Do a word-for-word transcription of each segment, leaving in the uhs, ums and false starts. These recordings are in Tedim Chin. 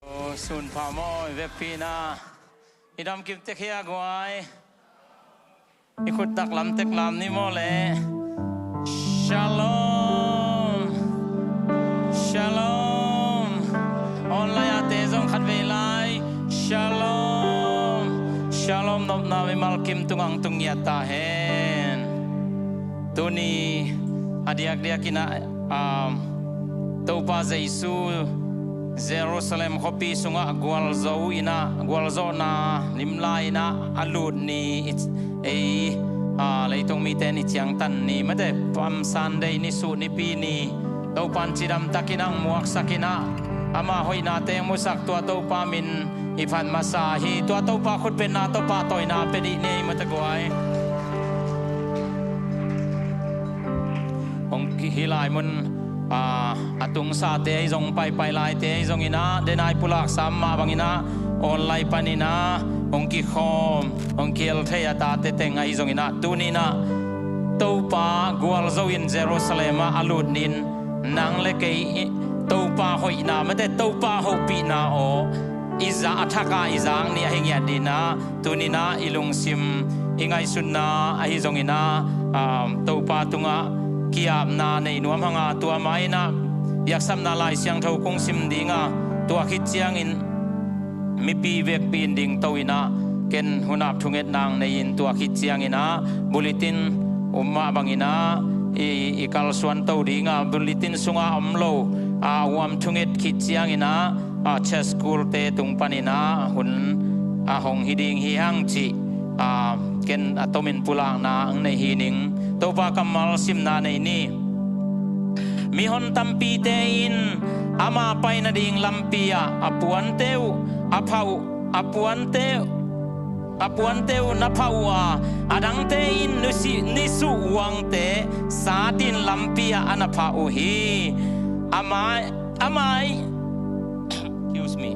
Sunpha maw, i vekpi-in ah i damkim tek hia guai. I khut taklam teklam ni maw le. Shalom. Shalom. Online ah te zong khatvei lai. Shalom. Shalom nopna mimal kim tungang tung ngiat ta hen. Tuni a diakdiak in ah, um, Topa Jesu Jerusalem khuapi sungah gualzo in ah, gualzawhna limla in ah a lut ni i, ei, a, leitung mite in i ciangtan ni mate, Palm Sunday ni, sut nipi ni, Topa in cidam takin ah muaksak in ah, ama hoihnate musak, tua Topa min i phat masa hi. Tua Topa khutbetna tawh pahtawina pia dih ni ei mate guai. Hong ki-, hih lai mun, a, a tungsate ahi zong, paipai laite ahi zong in ah, denai pulaksa mah bang in ah, online pan in ah hong kikhawm, hong kihel thei a tate teng ahi zong in ah, tuni in ah Topa gualzo in Jerusalem ah a lut ni in, nang le kei i Topa hoihna mate, Topa hopihna aw i za, a thak a i zak ni ahi ngiat dih in ah, tuni in ah i lungsim, i ngaihsutna ahi zong in ah, um, Topa tungah ki-apna nei nuam hang a, tua mah in ah piaksapna Lai Siangtho kong sim ding a, tua khit ciangin mipi vekpi in dingto in ah, ken hun ap thungetna nei in, tua khit ciangin ah bulletin um mah bang in ah i, i kalsuanto ding a, bulletin sungah om lo a, huam thunget khit ciangin ah, a, church school-te tung pan in ah hun a hong hi ding hi hang cih, a, ken a tomin pulakna ang nei hi ning. Topa kammal simna nei ni. Mihon tampite in ama pai nading lampi ah a puante uh a phah uh, a puante, a puante uh na phah uh a, a dangte in nusi-, nisuh uangte satin lampi ah a na phah uh hi. Amai, amai, excuse me.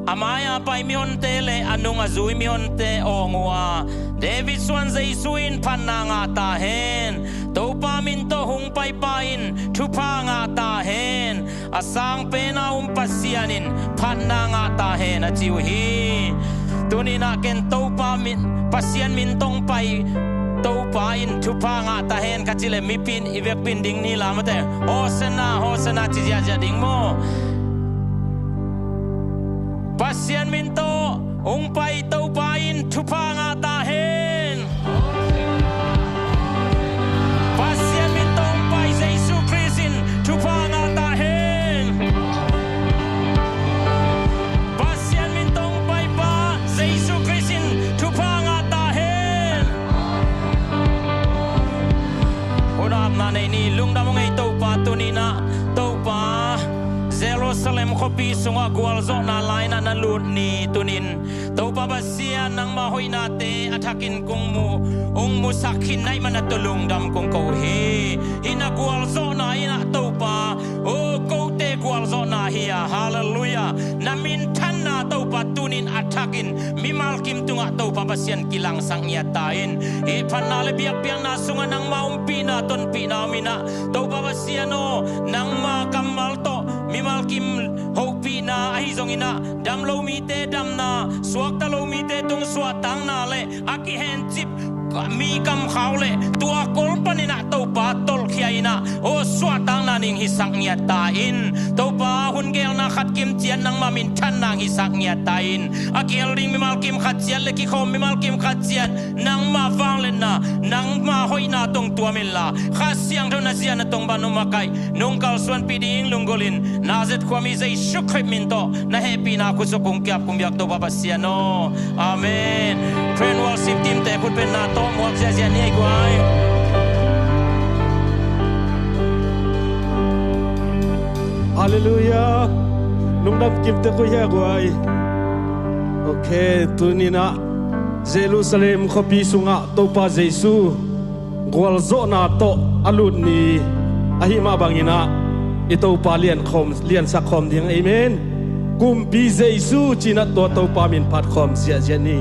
A mai-a pai mihonte le a nung a zui mihonte awng uh a, David suan Jesu in phatna ngah ta hen. Topa min tawh hong paipa in thupha ngah ta hen. A sang pen a um Pasian in phatna ngah ta hen, a ci uh hi. Tuni in ah ken Topa min, Pasian min tawh hong pai Topa in thupha ngah ta hen ka cih leh mipi in i vekpi in ding ni la mate. Hosanna, Hosanna ci ziahziah ding maw? Pasian min tawh hong pai Topa in thupha ngah ta hen. Pasian min tawh hong pai Jesu Khrist in thupha ngah ta hen. Pasian min tawh hong paipa Jesu Khrist in thupha ngah ta hen. Hun apna nei ni. Lungdam ung ei Topa, tuni in ah Topa Jerusalem khuapi sungah gualzawhna la in ah na lut ni. Tuni in Topa Pasian, nangma hoihnate a thakin kong mu, hong musak khin na hih man a tua lungdam kong ko uh hi. Hih na gualzawhna in ah Topa, o, kote gualzawhna hi a, halleluiah. Na minthanna Topa tuni in a thakin mimal kim tungah Topa Pasian kilangsak ngiat ta in. Hih phatna le biakpiakna sungah nangma ompihna, tonpihna om in ah, Topa Pasian aw, nangma kammal tawh mimal kim hopihna ahi zong in ah, dam lo mite damna, suakta lo mite tung suahtakna le a kihencip mi kamkhau le tua kol pan in ah Topa tolhkhia in ah, o, suahtakna ning hisak ngiat ta in. Topa, hun geelna khat kim ciat nangma minthanna hisak ngiat ta in. A kihel ding mimal kim khat ciat le kikhawm mimal kim khat ciat nangma vangliatna, nangma hoihna tawh tuam inla, Kha Siangtho na ziahna tawh bang nong makaih, nong kalsuanpih ding lunggulh in, Nazareth khuami Jesu Khrist min tawh na hehpihna khutsuk kong kiap kong biak Topa Pasian aw. Amen. Praise and worship team-te khutbetna tawh muak ziahziah ni ei guai. Halleluiah. Lungdam kim tek uh hia guai. Ok, tuni in ah Jerusalem khuapi sungah Topa Jesu gualzawhna tawh a lut ni ahi mah bang in ah i Topa liankhawm, liansak khawm ding. Amen. Kumpi Jesu ci in ah tua Topa min phat khawm ziahziah ni.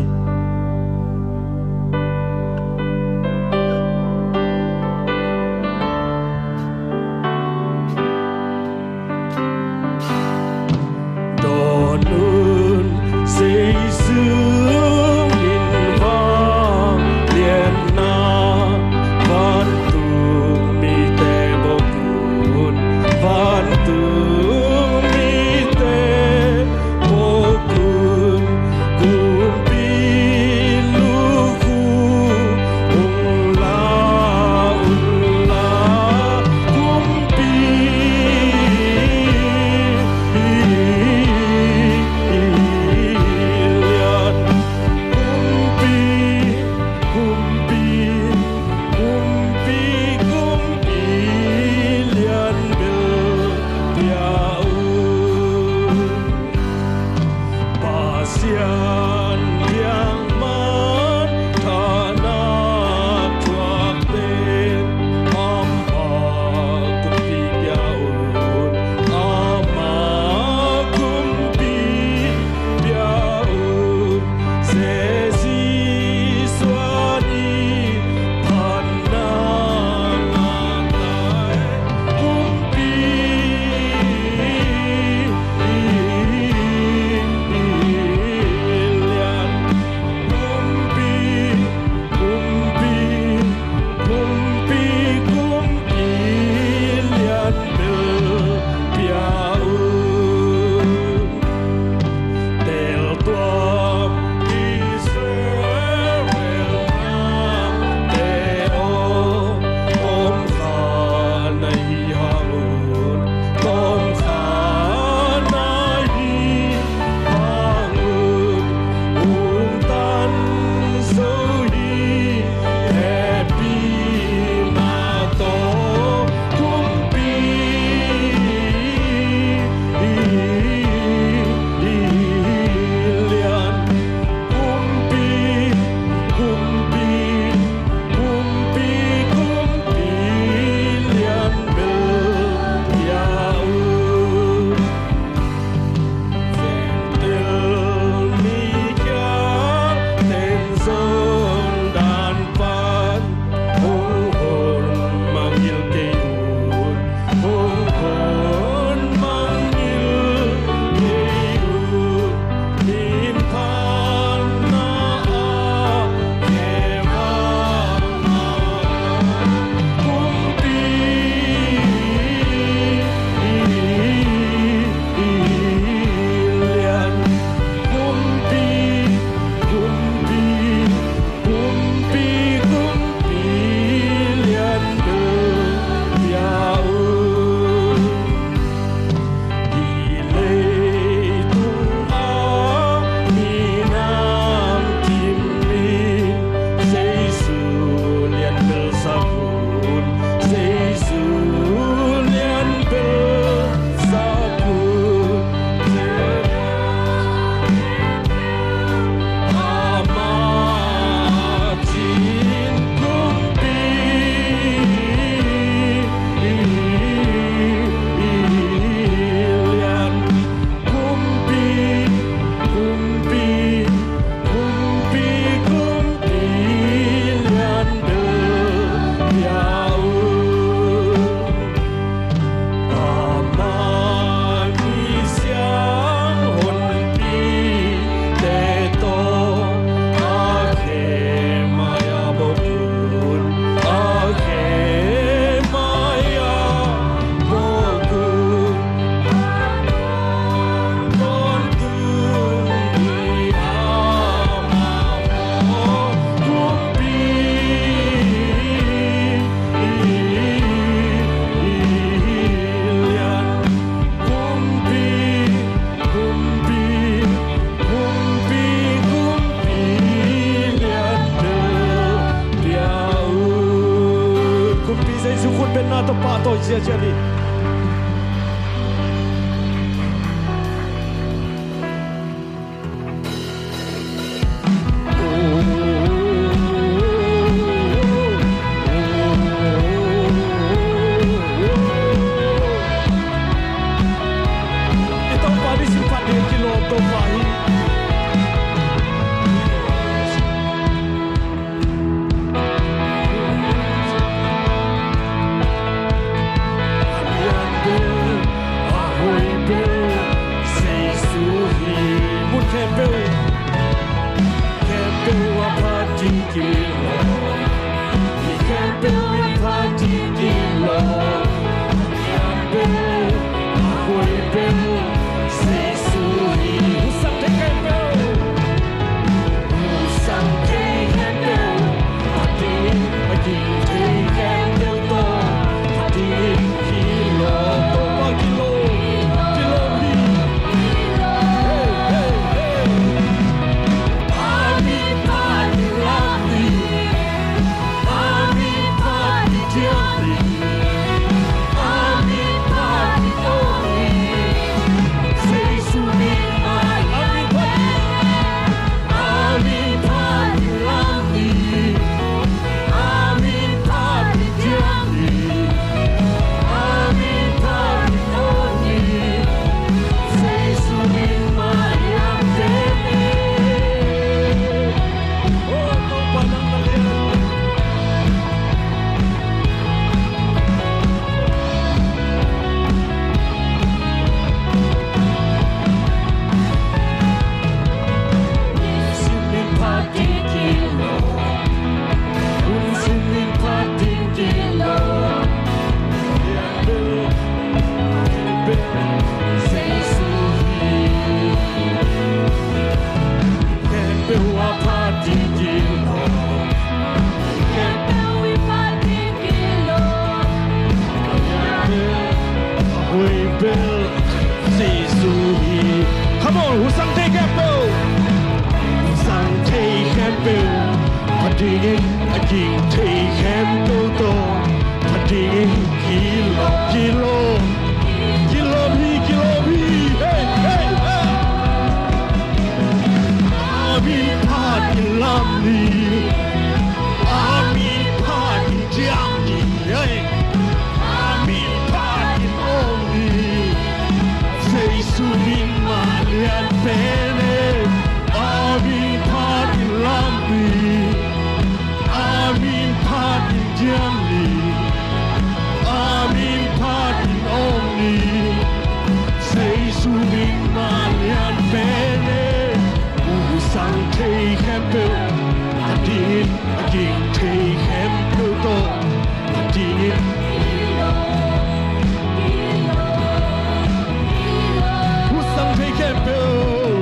Sia ciat ni. I Topa mi sipat ding kilawm Topa hi. A lian bel, a hoih bel, Jesu hi. Mun khempeuh, khempeuh a phat ding kilawm. Mi khempeuh a phat ding kilawm. A lian bel, a hoih bel, Jesu hi. Husang thei khempeuh. Husang thei khempeuh, a ding, a ding thei khempeuh tawh, a ding kilawm, Topa kilawm, kilawm hi. Hey, hey, hey. A min phat in lam ni. A min phat in diang ni. A min phat in om ni. Jesu min mah in. A min phat in, a min phat in lam ni. A min phat in diang ni. A min phat in om ni. Jesu min mah in lam ni. Khempeuh a phat ding kilawm. Khempeuh a phat ding kilawm. Hoih bel Jesu hi. Come on, husang thei khempeuh. Husang thei khempeuh. A dingin, a ding thei khempeuh tawh. A dingin kilawm, kilawm. Kilawm hi, kilawm hi. Hey, hey, hey. A min phat in lam ni. A min phat in diang ni. Hey. A min phat in om ni. Jesu min mah lian pen e. A min phat in lam ni. A min phat in diang ni. A min phat in om ni. Jesu min mah lian pen e. Husang thei khempeuh. A dingin, a ding thei khempeuh tawh. A dingin. Husang thei khempeuh.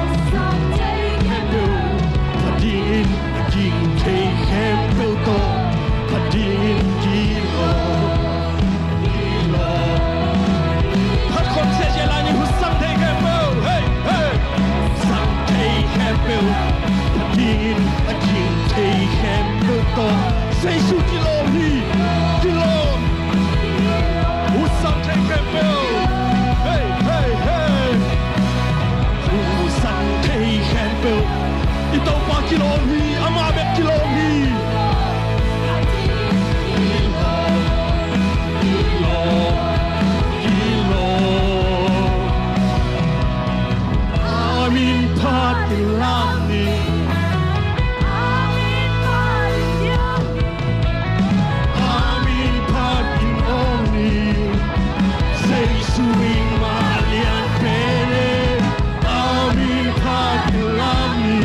Husang thei khempeuh. A dingin, a ding thei khempeuh tawh. A dingin kilawm, kilawm. Phat khawm sia sia lai ni, husang thei khempeuh. Hey, hey. Husang thei khempeuh. A dingin, a ding thei khempeuh tawh. Jesu kilawm hi, kilawm. Husang thei khempeuh. Hey, hey, hey. Husang thei khempeuh. I Topa kilawm hi, amah bek kilawm hi. Kilawm, kilawm. A min phat in lam ni. A min phat in diang ni. A min phat in om ni. Jesu min mah lian pen e. A min phat in lam ni.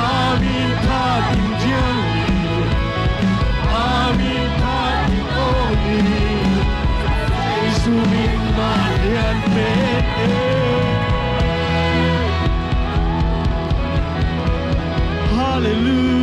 A min phat in diang ni. A min phat in om ni. Jesu min mah lian pen e. Hallelujah.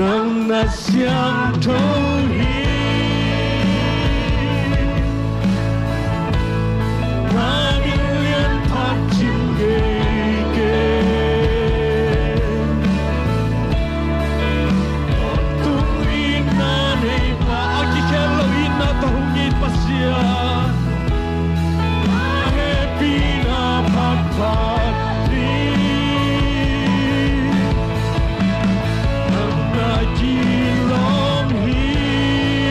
Nang na siangtho hi. Na min lian phat cing ngei kei. Tawntung itna nei ma, a kikhel lo itna tawh hong it Pasian. Hehpihna phatphat hi. Nang na kilawm hi.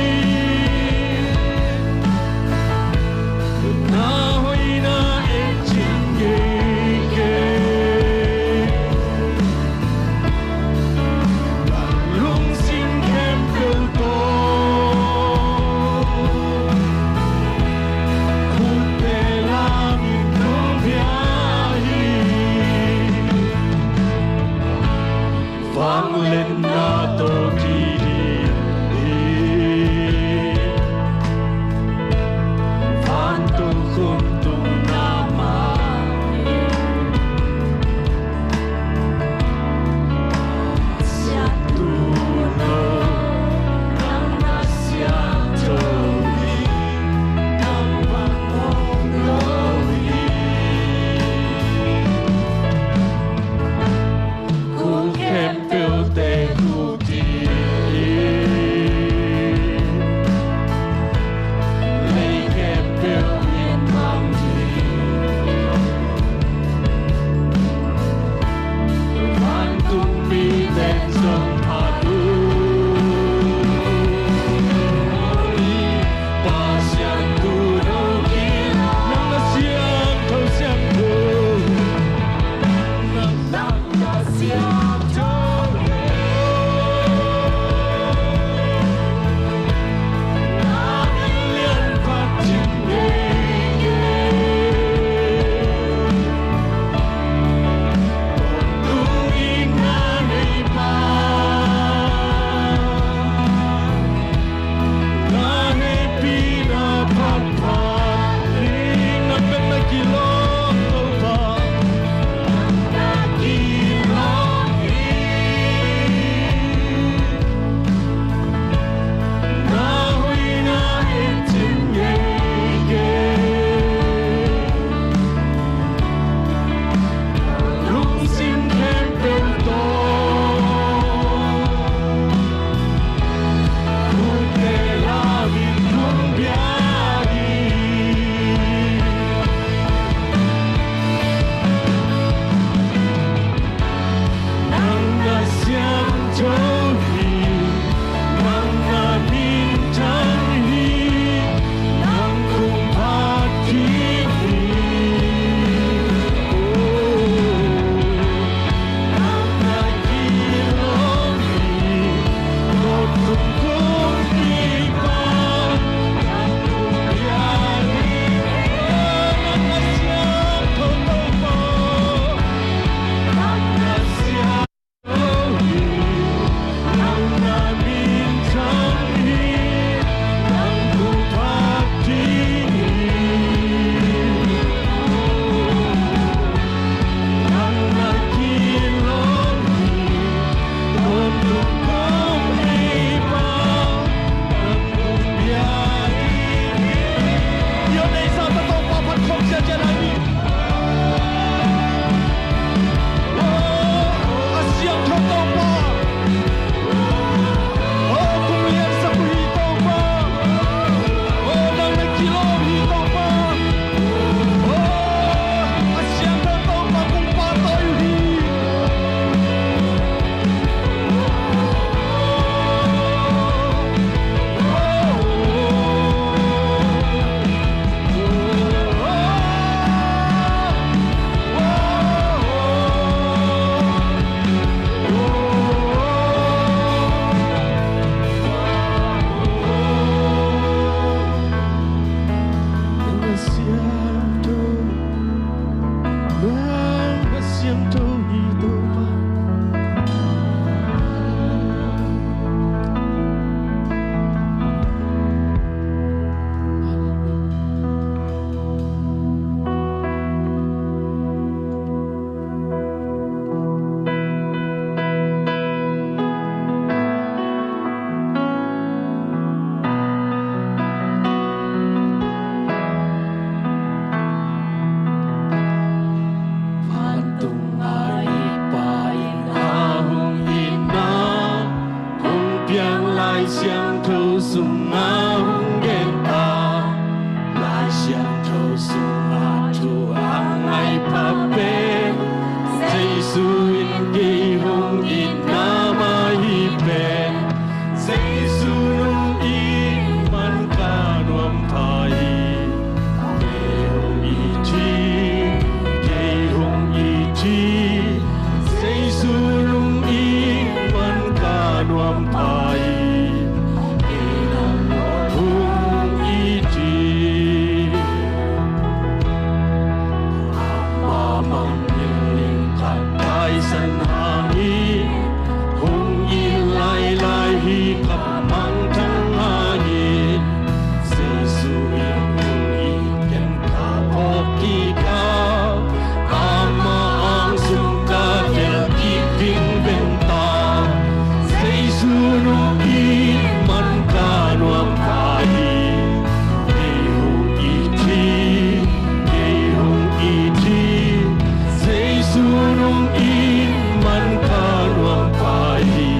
Sunung in man ka nuam pha hi,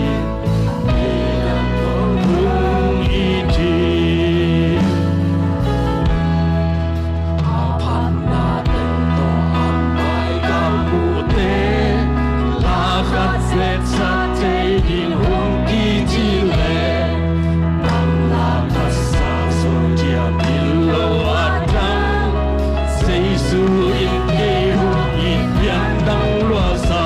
kei nang hong it hi. A phatna teng tawh a pai ka muhte, la khat zet sa thei ding hong kici leh, nang la khat sa zaw diam hi lo a dang. Jesu in kei hong it pian dang lua sa.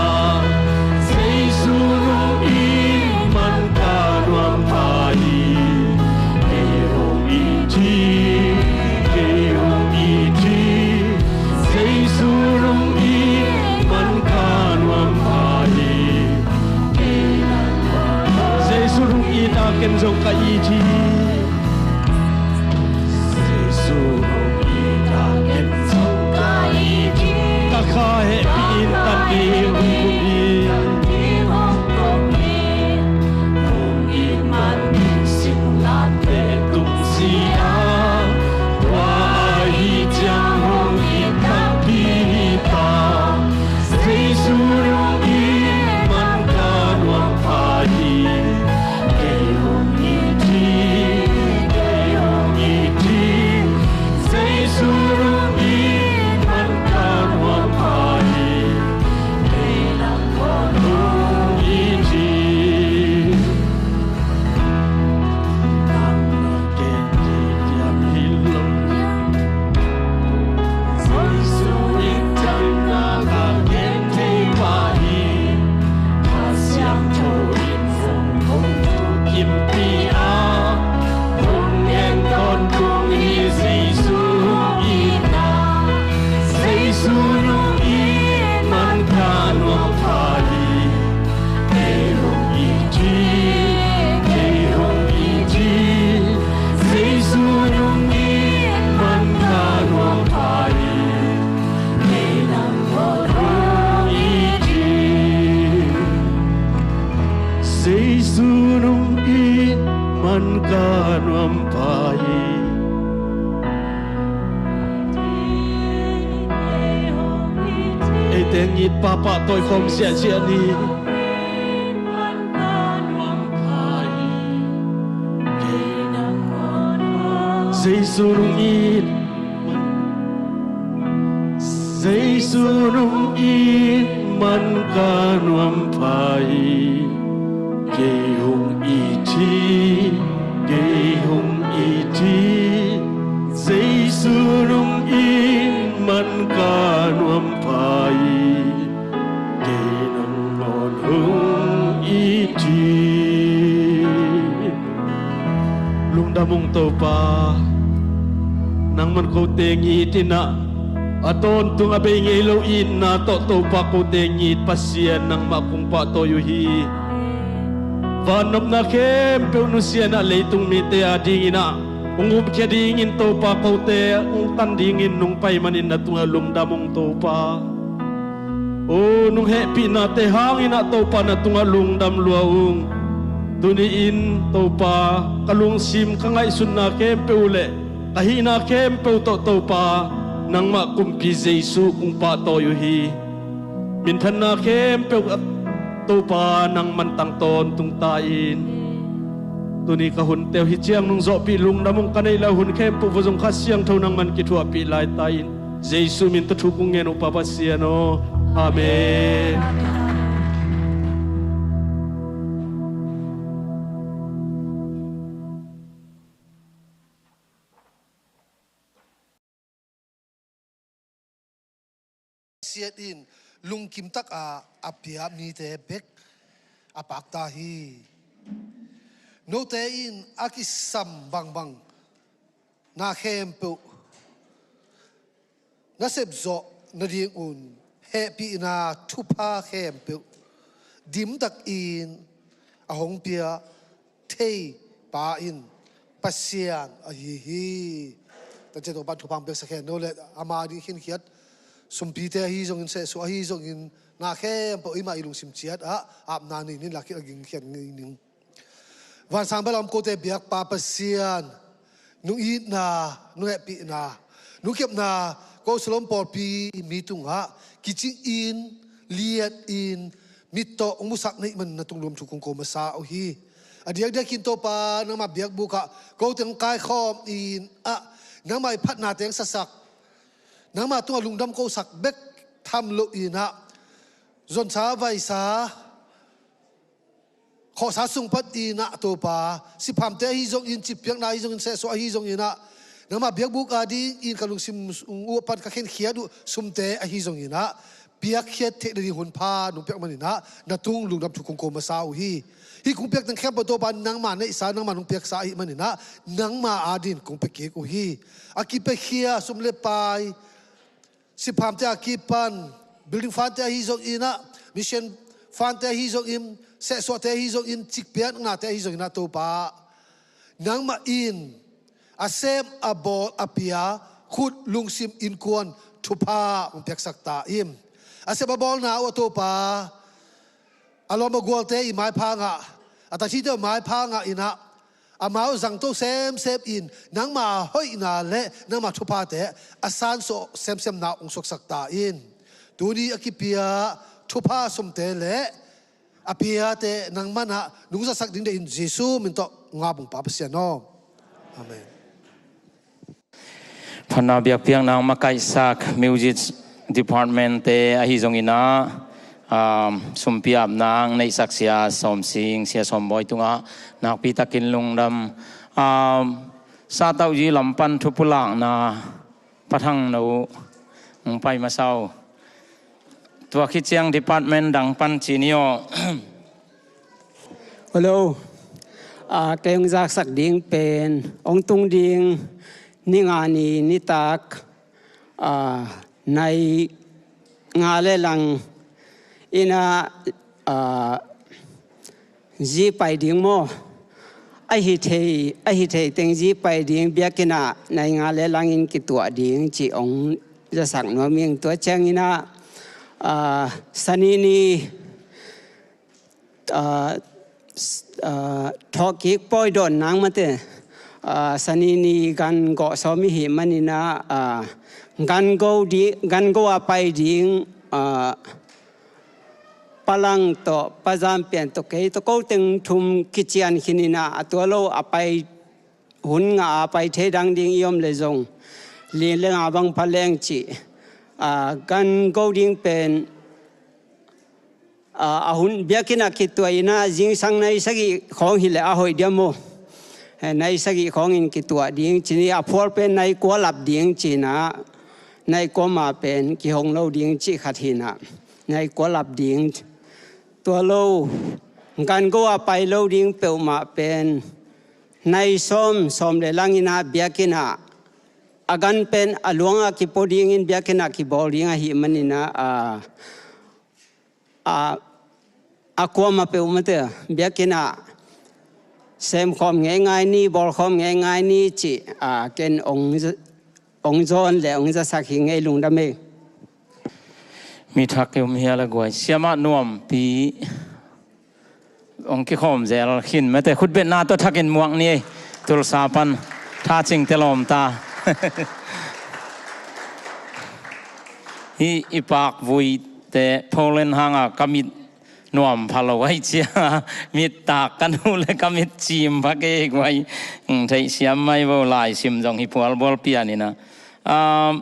Jesu nung in man ka nuam pha hi. Kei hong it hi, kei hong it hi. Jesu nung in man ka nuam pha hi. Jesu nung it a ken zong ka it hi. Jesu nung it a ken zong ka it hi. Ka kha hehpih in tan ding hong kum hi. Hong it man ding singlamteh tung si a, tua ahi ciang hong it takpi hi ta. Jesu nung in man ka nuam pha hi. Kei hong it hi, kei hong it hi. Jesu nung in man ka nuam pha hi. Kei nang hong it hi. Nang na ken hi diam hi lo. Jesu in thangna ka gen thei pah hi. Kha Siangtho in hong hong thukimpi a, hong gen tawntung hi Jesu itna. Jesu nung in man ka nuam pha hi. Kei hong it hi, kei hong it hi. Jesu nung in man ka nuam pha hi. Kei nang hong it hi. Jesu nung in man ka nuam pha hi. Ei teng it pahpah tawi khawm ziahziah ni. Jesu nung in, Jesu nung in man ka nuam pha hi. Kei hong it hi, kei hong it hi. Jesu nung in man ka nuam pha hi. Kei nang hong it hi. Lungdam ung Topa, nangman kote it in ah, a tawntung a bei ngei lo itna tawh Topa kote it Pasian nangmah kong pahtawi uh hi. Vannopna khempeuh nusia in ah leitung mite a dingin ah hong umkhia dingin Topa kote hong tan dingin nong pai manin na tungah lungdam ung Topa. O, nong hehpihnate hangin ah Topa na tungah lungdam lua ung. Tuni-in Topa ka lungsim ka ngaihsutna khempeuh uh le ka hihna khempeuh tawh Topa nangmah kumpi Jesu kong pahtawi uh hi. Minthanna khempeuh ah Topa nangman tang tawntung ta in. Tuni ka hunte uh hih ciang nong zawhpih lungdam ung, ka neih lai hun khempeuh uh zong Kha Siangtho nangman kithuahpih lai ta in. Jesu min tawh thu kong ngen uh Pa Pasian aw. Amen. Pasian in lungkim taka a pia mite bek a pakta hi. Note in a kisam bangbang na khempeuh nasep zawh nadingun hehpihna thupha khempeuh dimtakin a hong pia thei pa in Pasian ahi hi. Tangciat Topa'n thupha hong piaksak hen. No le ama ding khinkhiat, sumpite ahi zongin, sehsuah ahi zongin, na khempeuh eimah i lungsim ciat ah apna nei ning, lakhia a gingkhiat ngei ning. Vansang bel a om kote biakpa Pasian, nong itna, nong hehpihna, nong kepna ko Salom pawlpi mi tungah kicingin liatin mit tawh hong musak na hih manin na tungluam thu kong ko masa uh hi. A diakdiakin Topa nangmah biakbuk ah kote hong kaikhawm in ah, nangmah i phatnate hong sasak, nangmah tungah lungdam kosak bek tham loin ah, zonsa vaisa khawhsa sung panin ah Topa, siphamte ahi zongin, citpiakna ahi zongin, sehsuah ahi zongin ah, nangmah biakbuk adingin ka lungsim uh pan ka khenkhiat uh sumte ahi zongin ah, piakkhiat theih nading hun pha nong piak manin ah, na tung lungdam thu kong ko masa uh hi. Hih kong piak teng khempeuh Topa nangmah neihsa, nangmah nong piaksa ahih manin ah, nangmah adingin kong pia kik uh hi. A kipiakhia sum le pai, siphamte a kipan, building fundte ahi zongin ah, mission fundte ahi zongin, sehsuahte ahi zongin, cikpiaknate ahi zongin ah Topa, nangmah in a sem, a bawl, a pia khut, lungsim, innkuan thupha hong piaksak ta in. A sep a bawlna uh a Topa, a lawm a gualte i maipha ngah, a tathite i maipha ngah in ah, amau zangto semsem in nangmah hoihna le nangmah thuphate a sansuah semsemna hong suaksak ta in. Tuni a kipia thupha sumte le a piate nangmah in ah nungzasak ding dehin Jesu min tawh hong ap ung Pa Pasian aw. Amen. Phatna biakpiakna makaihsak music department te ahi zongin ah, um, sumpi apna hong neihsak Sia Sawm Sing, Sia Sawm Bawi tungah nakpi takin lungdam. Um, Satauji lam pan thupulakna Pa Thang No hong pai masa uh. Tua khit ciang department dang pan ci ni aw. Hello. Ah, kei hong zaksak ding pen hong tung ding ni nga ni nitak, ah, nai nga le lang in ah, ah, zi pai ding maw? A hi thei, a hi thei teng zi pai ding, biakinn ah nai nga le lang in kituah ding cih hong zasak nuam ing. Tua ciangin ah, ah, Sani ni, ah, s-, ah, thawhkik pawi dawn nang mate, ah, Sani ni gan gawh sawm i hih manin ah, ah, gan go di-, gan go a pai ding, ah, Pa Lang tawh, Pa Zam Pian tawh, kei tawh, ko teng thum kician khin in ah, a tua lo a pai, hun nga a pai thei dang ding i om le zong, li le nga bang pha leng cih, ah, gan go ding pen, ah, a hun biakinn ah kituah in ah, zingsang nai sagih khawng hi leh a hoih diam maw? Eh, nai sagih khawng in kituah ding ci ni, a phual pen nai kua lap ding ci in ah, nai kua ma pen kihong lo ding cih khat hi in ah, nai kua lap ding. Tua lo, gan go a pai lo ding peuhmah pen nai sawm, sawm le lang in ah biakinn ah, a gan pen a luang ah kipua dingin biakinn ah kibawl ding ahih manin ah, a, a, a kuamah peuhmah te biakinn ah semkhawm ngeingai ni, bawlkhawm ngeingai ni cih, a, ken hong z-, hong zawn le hong zasak hi ing ei, lungdam ei. Mi thak i um hia le guai, Siamah Nuampi. Hong kikhawm zel khin mate, khutbetna tawh thakin muak ni ei. Tulsa pan tha cingte lawm ta. Hih i pakvuite Poland hanga ka mit nuam pha lo ai cia. Mit tak ka nu le ka mit cim pha kei guai. Hong theih siam mai vo, lai sim zong hi phual bual pian in ah. Ah,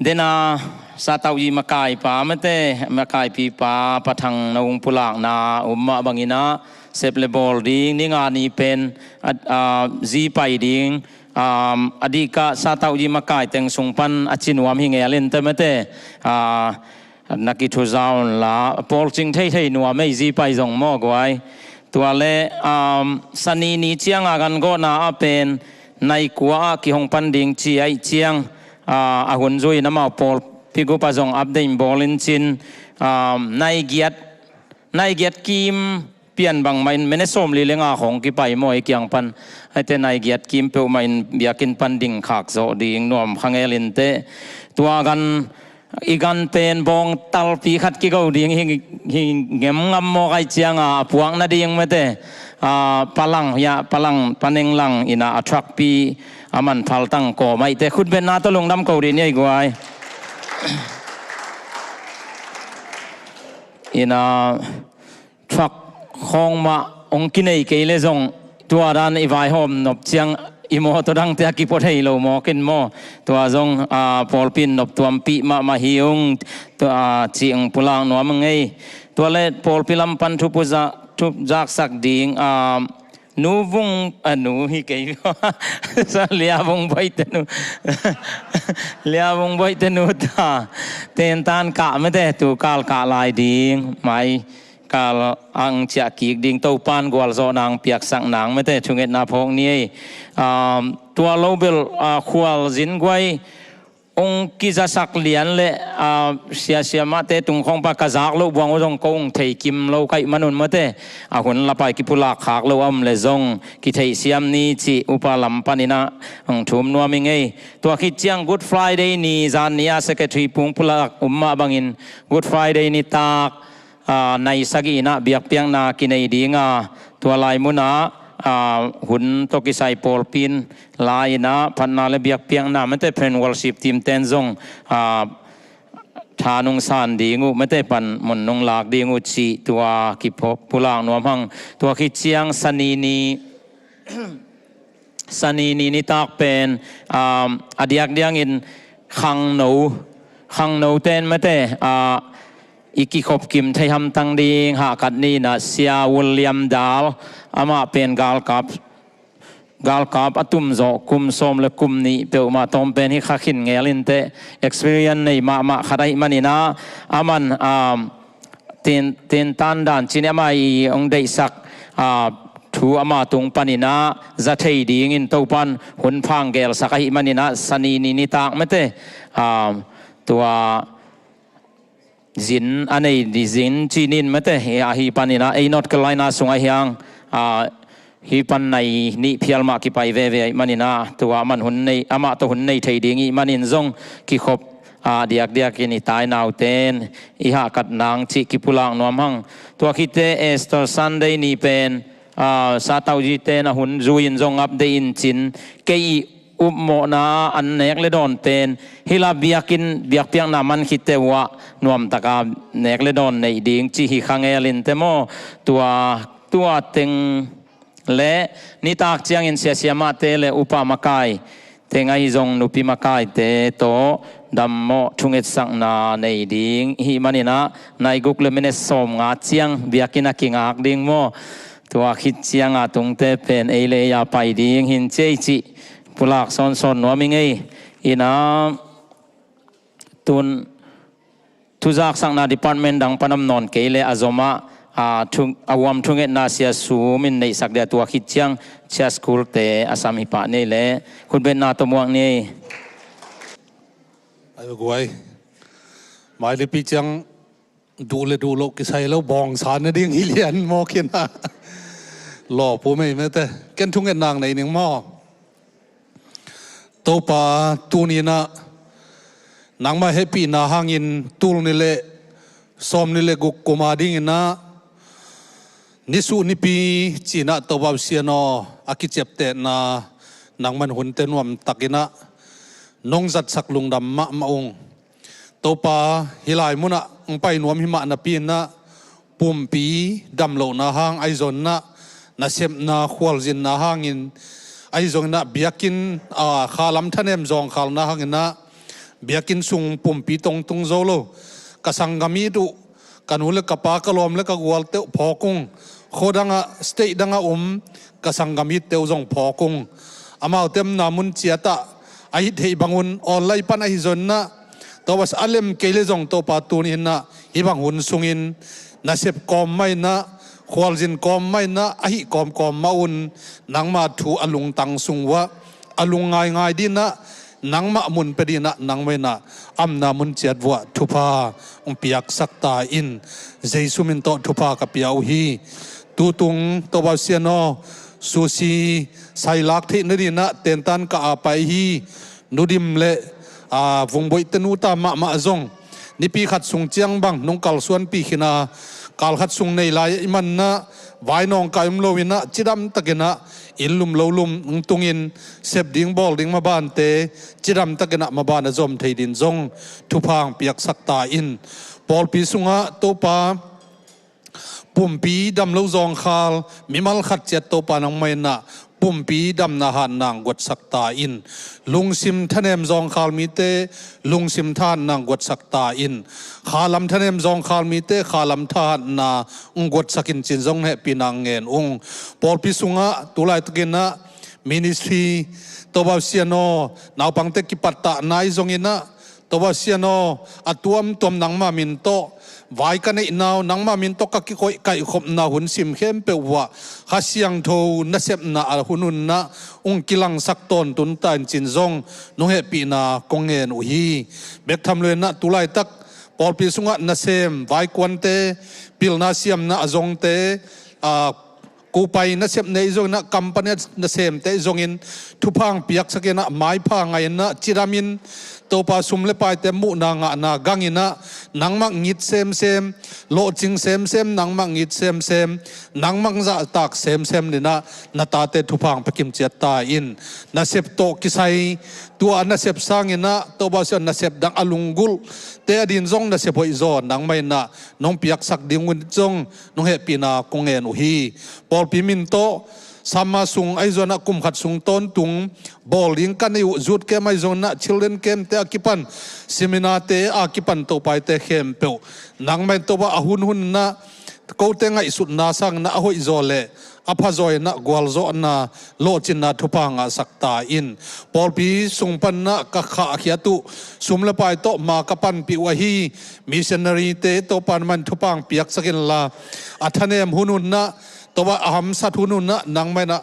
Dena, Satauji makaipa mate, makaipipa Pa Thang No hong pulakna um mah bangin ah, sep le bawl ding, ni nga ni pen, a, a, zi pai ding, um, a dihkah Satauji makai teng sung pan a ci nuam hi ngel in te mate, a, na kithuza un la, pawl cing theithei nuam ei, zi pai zong maw guai. Tua le, um, Sani ni cianga gan gawhna ah pen, nai kua ah kihong pan ding ci ahih ciang, ah, a hun zui in amau pawlpi gup ah zong update bawl in cin, ah, nai giat, nai giat kim pian bangmah in minute sawmli le nga khawng kipai maw ei kiang pan. Aite nai giat kim peuhmah in biakinn pan ding khak zawh ding nuam kha ngel in teh. Tua gan i gan pen bawng talpi khat kigo ding hi, hi ngem ngam mawk ai cianga a puak nading mate, a, Pa Lang, ya, Pa Lang, Pa Neng Lang in a, a truck pi a man phal tang kawm aite khutbetna tawh lungdam ko dih ni ei guai. Ina, truck khawng mah hong kinei kei le zong, tua dan i vaihawm nop ciang i mawtaw dangte a kipua thei lo mawk in maw. Tua zong, ah, pawlpi in noptuampih mahmah hi ung, tua, ah, cih hong pulak nuam ing ei. Tua le pawlpi lam pan thu puzak, thu zaksak ding, ah, Nu Vung, a, nu hi kei. Sa Lia Vung Boih te nu. Lia Vung Boih te nu ta. Tentan kah mete, tu kal kah lai ding. Mai kal ang ciah kik ding, Topan gualzawh nang piaksak nang mete, thungetna phawk ni ei. Um, tua lo bel, ah, khualzin guai hong kizasak lian le, ah, siasia mahte tung khawng pa ka zak loh buang uh zong ko hong thei kim lo ka hih manun mate, a hun lapai kipulak khak lo a om le zong kitheihsiam ni cih upa lam panin ah hong thum nuam ing ei. Tua khit ciang Good Friday ni zan ni a secretary pung pulak um mah bangin Good Friday nitak, ah, nai sagih in ah biakpiakna kinei ding a, tua lai mun ah, ah, hun tawh kisai pawlpi in la in ah phatna le biakpiakna mete, praise and worship team ten zong, ah, tha nong san ding uh mete, pan mun nong lak ding uh cih tua kipulak nuam hang. Tua khit ciang Sani ni, Sani ni nitak pen, um, a diakdiakin khangno, khangno ten mete, ah, i kikhop kim thei hamtang ding hahkat ni in ah Sia William Dal, amah pen galkap, galkap a tumzawh kum sawm le kum nih peuhmah tawm pen hi kha khin ngel in teh, experience nei mahmah khat ahih manin ah, aman, um, ten, tentan dan cin ama i hong deihsak, ah, thu ama tung panin ah za thei dingin Topan hun phang gelsak ahih manin ah Sani ni nitak mete, ah, tua zin a nei di zin cinin mete, ahi panin ah ei North Carolina sung ahi hang, ah, hi pan nai nih phial mah kipai veve ahih manin ah, tua man hun nei, amah tawh hun nei thei ding ih manin zong kikhop, ah, diakdiakin i tai nauten i hahkat nang cih kipulak nuam hang. Tua khit teh Easter Sunday ni pen, ah, satauzi ten a hun zui in zong update in cin, kei ih upmawhna an nek le dawn pen hi la biakinn, biakpiakna man khit teh uh ah nuamtaka nek le dawn neih ding cih hi kha ngel in teh maw. Tua, tua teng le nitak ciangin siasia mahte le upa makai teng ahi zong nupi makaite tawh dammawh thungetsakna nei ding i hih manin ah nai guk le minute sawmnga ciang biakinn a kingak ding maw. Tua khit ciang a tungte pen ei le ei a pai ding hi in cei cih pulak sawnsawn nuam ing ei. Ina, tun thuzaksakna department dang pan om nawn kei le a zom ah, a, thu, a uam thungetna Sia Sum in neihsak dia, tua khit ciang Sia School te a sam hi pah ni ei le khutbetna tawh muak ni ei. Ai guai. Mai lipi ciang duh le duh loh kisai lo, bawngsa na ding hi lian maw khin a. Lawpu mei mete. Ken thungetna nei ning maw. Topa, tuni in ah nangmah hehpihna hangin tul nih le sawm nih le guk kum a dingin ah nisuh nipi ci-in ah Topa Pasian aw, a kiciaptehna nangman hunte nuamtakin ah nong zatsak lungdam mahmah ung. Topa, hih lai munah hong pai nuam hi mah napi-in ah pumpi damlohna hang ahi zongin ah nasepna khualzinna hangin ahi zongin ah biakinn, a, khalam thanem zawngkhalna hangin ah biakinn sung pumpi tongtung zo lo ka sanggam it uh, ka nu le ka pa, ka lawm le ka gualte uh phawk ung. Khuadangah, state dangah um ka sanggam itte uh zong phawk ung. Amaute omna mun ciatah a it theih bangun online pan ahi zongin ah, Topa, a lem kei le zong Topa, tuni in ah hih bang hun sungin nasep kawm mah in ah, khualzin kawm mah in ah, a hih kawmkawm mah un nangma thu a lungtang sung uah a lungngaingai dingin ah, nangmah mun pia dingin ah, nangmah in ah a omna mun ciat uah thupha hong piaksak ta in. Jesu min tawh thupha ka pia uh hi. Tutung Topa Pasian aw, susi sailak theih nadingin ah tentan ka apai hi. Nu Dim le, a, Vung Boih te nu ta mahmah zong nipi khat sung ciang bang nong kalsuanpih khin a, kal khat sung nei lai ahih manin ah vai nawngkai om loin ah cidamtakin ah inn lum lo lum hong tungin sep ding bawl ding mabante cidamtakin ah maban a zom thei dingin zong thupha hong piaksak ta in. Pawlpi sungah Topa, Pumpi dam lo zawngkhal mimal khat ciat Topa nangmah in ah pumpi damna hatna hong guatsak ta in. Lungsim thanem zawngkhal mite lungsim thahatna hong guatsak ta in. Khalam thanem zawngkhal mite khalam thahatna hong guatsak in cin zong hehpihna ngen ung. Pawlpi sungah tulaitakin ah ministry, Topa Pasian aw, naupangte kipattahna ahi zongin ah, Topa Pasian aw, a tuamtuam nangmah min tawh vai ka neihna uh, nangmah min tawh ka kikoih kaihkhopna hun sim khempeuh uh ah Kha Siangtho nasepna a hun hun ah hong kilangsak tawntung ta in cin zong nong hehpihna kong ngen uh hi. Bek tham lo in ah tulaitak pawlpi sungah nasem, vaikuante, pilna siamna a zongte, a, kupai nasepte ahi zongin ah, company nasemte ahi zongin thupha hong piaksak in ah, maipha ngah in ah, cidamin Topa sum le paite muhna ngahna gangin ah, nangmah ngit semsem, lawhcing semsem, nangmah ngit semsem, nangmah zahtak semsem in ah, na tate thupha hong pia kim ciat ta in. Nasep tawh kisai, tua nasep sangin ah, Topa Pasian nasep dang a lunggulhte ading zong nasep hoih zaw nangmah in ah nong piaksak ding un zong nong hehpihna kong ngen uh hi. Pawlpi min tawh summer sung ahi zongin ah kum khat sung tawntung bawl ding ka neih uh, youth camp ahi zongin ah children campte a kipan, seminarte a kipan Topa eite khempeuh nangmah in Topa a hun hun in ah kote ngaihsutna sangin ah a hoih zaw le a pha zaw in ah gualzawhna, lawhcinna thupha ngahsak ta in. Pawlpi sung pan ah ka khahkhiat uh sum le pai tawh ma ka panpih uh ahi missionaryte Topa nangmah in thupha hong piaksak inla, a thanem hun hun ah, Topa a hamsat hun hun ah nangmah in ah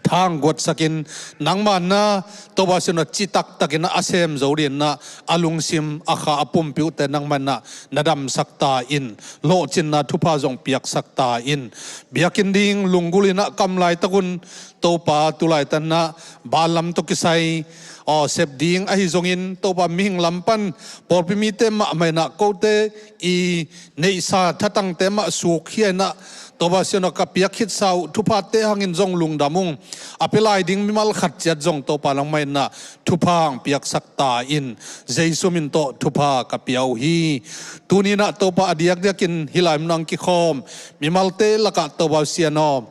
tha hong guatsak in, nangmah in ah Topa Pasian aw, citak takin ah a sem zo dingin ah a lungsim, a kha, a pumpi uhte nangmah in ah na damsak ta in. Lawhcinna thupha zong piaksak ta in. Biakinn ding lunggulh in ah ka om laitak un Topa tulaitak in ah vanlam tawh kisai, aw, sep ding ahi zongin Topa mihing lam pan pawlpi mite mahmah in ah kote i neihsa thatangte mah sukkhia in ah, Topa Pasian aw, ka piak khitsa uh thuphate hangin zong lungdam ung. A pia lai ding mimal khat ciat zong Topa nangmah in ah thupha hong piaksak ta in. Jesu min tawh thupha ka pia uh hi. Tuni in ah Topa a diakdiakin hih lai mun ah hong kikhawm mimalte lakah Topa Pasian aw,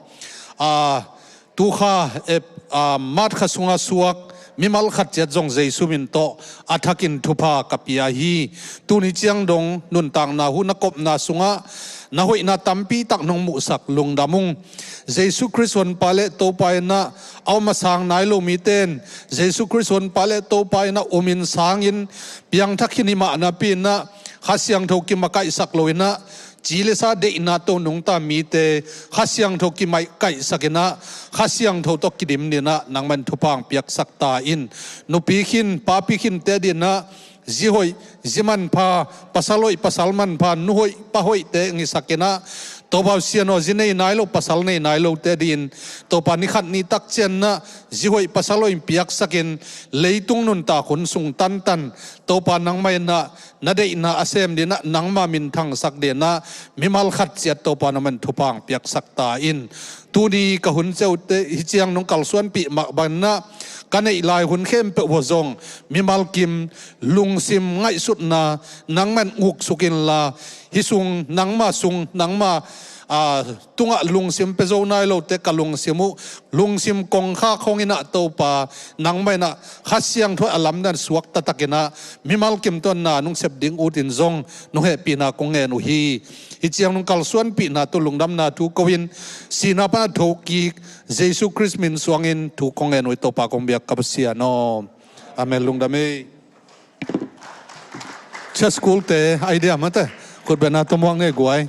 a, tu kha, eh, a, March kha sunga suak mimal khat ciat zong Jesu min tawh a thakin thupha ka pia hi. Tuni ciang dong nuntakna hun a kopna sungah na hoihna tampi tak nong muhsak, lungdam ung. Jesu Khrist Honpa le Topa in ah a om a sang nai lo mite in Jesu Khrist Honpa le Topa in ah um in sang in piangthak khin hi mah napi in ah Kha Siangtho kimakaihsak lo in ah ci le sa deihna tawh nungta mite Kha Siangtho kimakaihsak in ah, Kha Siangtho tawh kidim dingin ah nangmah in thupha hong piaksak ta in. Nupi khin, papi khinte adingin ah zi hoih, zi manpha, pasal hoih, pasal manpha, nu hoih, pa hoihte hong hisak in ah, Topa Pasian aw, zi nei nai lo, pasal nei nai lote adingin Topa ni khat ni tak ciang in ah zi hoih, pasal hoih hong piaksak in, leitung nuntak hun sung tantan Topa nangmah in ah na deihna a sem dingin ah, nangma minthangsak dingin ah mimal khat ciat Topa nangmah in thupha hong piaksak ta in. Tuni ka hun ciaute hih ciang nong kalsuanpih mah bangin ah ka neih lai hun khempeuh uh ah zong mimal kim, lungsim ngaihsutna nangmah in uksuk inla, hih sung nangma sung, nangma, a, tungah lungsim pia zo nai lote ka lungsim uh, lungsim kongkhak hong in ah Topa nangmah in ah Kha Siangtho a lamdang suakta takin ah mimal kim tawh na nong sep ding ut in zong nong hehpihna kong ngen uh hi. Hih ciang nong kalsuanpihna tawh lungdamna thu ko in, sihna pan a thokik Jesu Khrist min suangin thu kong ngen uh hi. Topa kong biak ka Pasian aw. Amen. Lungdam ei. Church schoolte idea mate khutbetna tawh muak ni ei guai.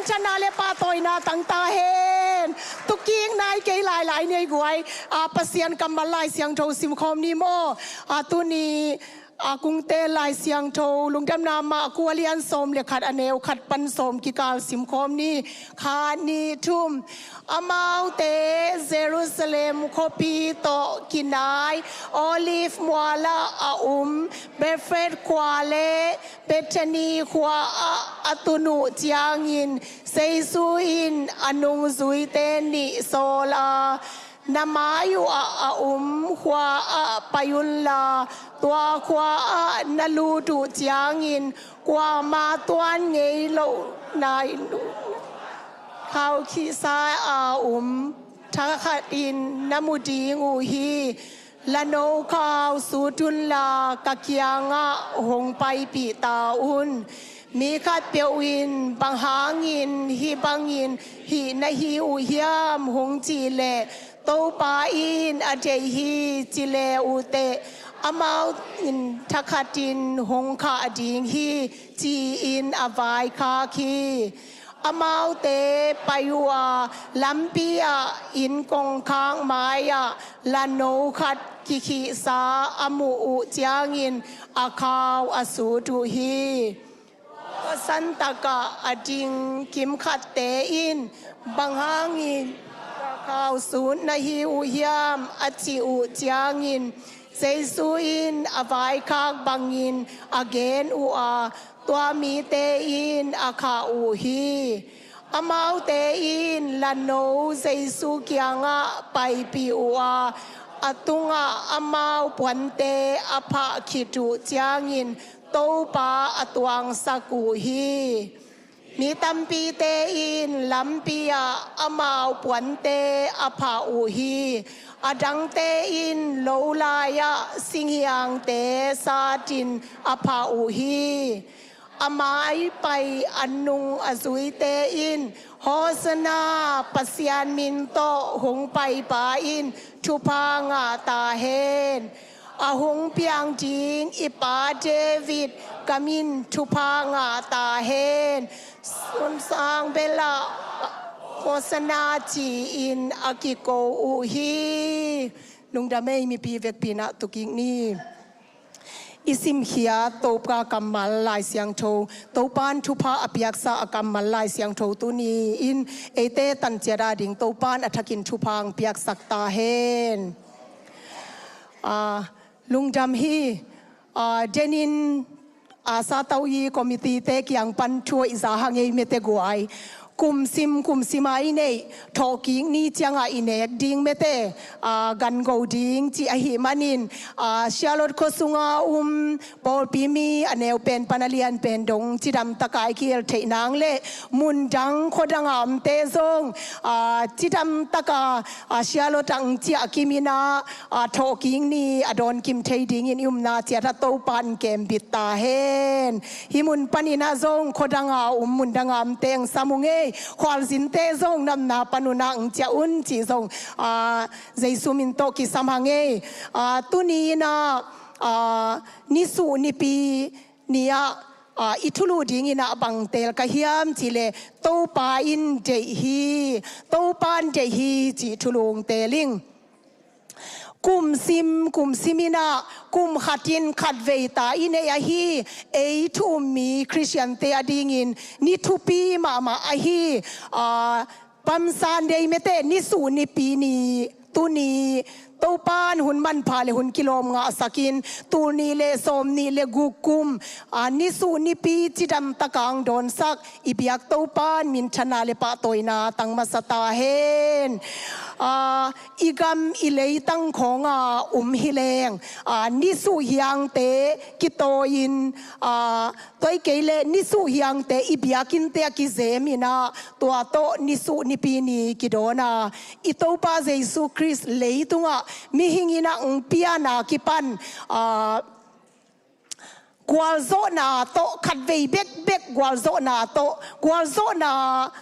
Thana le pahtawina tang ta hen. Tukik nai kei lailai nei guai. A, Pasian kammal Lai Siangtho simkhawm ni maw. A, tuni a, Kungte Lai Siangtho, Lungdamna Mah kua lian sawm le khat a neu khat pan sawm kikal simkhawm ni. Khat, nih, thum. Amaute Jerusalem khuapi tawh kinai Olive mualah a um Bethphage khua le Bethany khua ah a tun uh ciangin Jesu in a nungzuite nih sawl a, na mai uh ah a um khua ah pai unla, tua khua ah na lut uh ciangin kuama tuan ngei loh nai uh khaukhihsa a um thakhat in na mu ding uh hi. Lano khau sut unla ka kiangah hong paipih ta un. Mi khatpeuh in bang hangin hih bangin hih na hi uh hiam hong cih leh, Topa in a deih hi ci le uh teh, amau in thakhatin hong khah ding hi, ci-in a vaikhak hi. Amaute pai uh a, lampi ah inn kongkhak mai-ah lano khat kikhihsa a muh uh ciangin a khau a sut uh hi. Tua santakah a ding kimkhatte in, bang hangin tua khau sut na hi uh hiam, a cih uh ciangin, Jesu in a vaikhak bangin a gen uh a, tua mite in a khah uh hi. Amaute in lano Jesu kiangah paipih uh a, a tungah amau puante a phah khit uh ciangin Topa a tuangsak uh hi. Mi tampite in lampi ah amau puante a phah uh hi. A dangte in lo lai-ah singhiangte satin a phah uh hi. A mai pai a nung a zuite in, Hosanna, Pasian min tawh hong paipa in thupha ngah ta hen. A hong piang ding i pa David gam in thupha ngah ta hen. Sunsang belah Hosanna ci-in a kiko uh hi. Lungdam ei, mipi vekpi in ah tukik ni. I simkhiat Topa kammal Lai Siangtho, Topa'n thupha a piaksa a kammal Lai Siangtho tuni-in eite tanciat a ding Topa'n a thakin thupha hong piaksak ta hen. A, lungdam hi. A, denin a, Satawi committee-te kiang pan thu hoih za hang ei mete guai. Kum sim, kum sim a i neih thawhkik ni ciangah i nek ding mete, a, gan go ding cih ahih manin, a, Charlotte khua sunga um pawlpi mi a neu pen pan a lian pen dong cidam taka i kihel theih nang le mundang khuadanga omte zong, a, cidam taka, a, Charlotte ah hong ciah kim in ah, a, thawhkik ni a dawn kim thei dingin i upna ciat ah Topa'n kembit ta hen. Hih mun panin ah zong khuadanga um, mundanga omte hong sam ung ei. Khualzinte zong na omna pan un ah hong ciah un cih zong, a, Jesu min tawh kisam hang ei. A, tuni in ah, a, nisuh nipi ni-ah, a, i thulu dingin ah bang teel ka hiam cih leh, Topa in deih hi, Topa'n deih hi cih thulu hong teel ing. Kum sim, kum sim in ah, kum khat in khatvei ta i neih ahi, ei thu um mi Khristiante a dingin ni thupi mahmah ahi, a, Palm Sunday mete, nisuh nipi ni, tuni, Topa'n hun manpha le hun kilawm ngahsak in, tul nih le sawm nih le guk kum, a, nisuh nipi cidam taka hong dawnsak i biak Topa'n minthana le pahtawina tang masa ta hen. A, i gam i leitang khawnga um hi leng, a, nisuh hiangte kitawi-in, a, tua hi kei leh nisuh hiangte i biakinnte a kizem in ah, tua tawh nisuh nipi ni kidawn a, i Topa Jesu Khrist leitungah mihing in ah hong pian a kipan, a, gualzawhna tawh, khatvei bekbek gualzawhna tawh, gualzawhna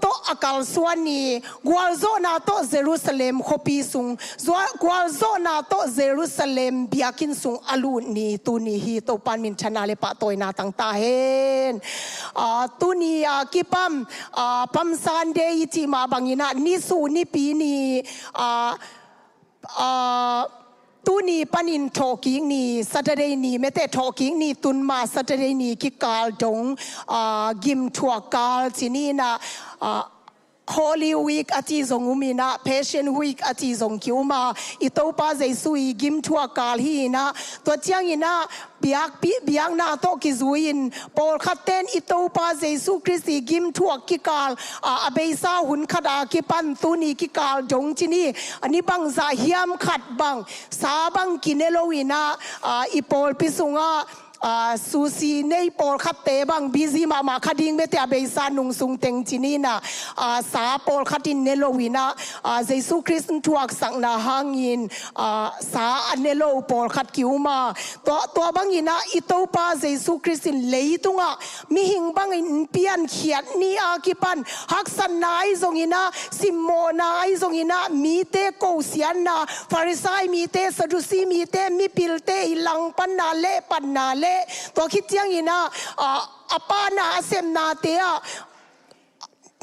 tawh a kalsuan ni, gualzawhna tawh Jerusalem khuapi sung, zua-, gualzawhna tawh Jerusalem biakinn sung a lut ni tuni hi. Topan minthanna le pahtawina tang ta hen. Ah, tuni a kipan, ah, Palm Sunday i cih mah bangin ah, nisu nipi ni, ah, ah, tuni panin thawhkik ni, Saturday ni, mete thawhkik ni, tun mah Saturday ni kikal dong, ah, gimthuak kal ci ni in ah, ah, Holy Week a ci zong um in ah, Passion Week a ci zong ki-um a, i Topa Jesu i gimthuak kal hi in ah, tua ciangin ah, biakpi-, biakna tawh kizui-in, pawlkhat ten i Topa Jesu Khrist i gimthuak kikal, a, a beisa hun khat a kipan tuni kikal dong ci ni, a ni bangzah hiam khat bang, sa bang kine lo in ah, a, i pawlpi sungah, a, sushi nei pawlkhatte bang busy mahmah kha ding mete a beisa nung sung teng ci ni in ah, a, sa pawlkhat in ne lo in ah, a, Jesu Khrist thuaksakna hangin, a, sa a ne lo pawlkhat ki-um a, tua, tua bangin ah i Topa Jesu Khrist in leitungah mihing bangin piankhiat ni a kipan, haksatna ahi zongin ah, simmawhna ahi zongin ah, mite kosiatna, Farisai mite, Sadusi mite, mipilte i langpanna, lehpanna le, tua khit ciangin ah, a, a pana a sepnate ah,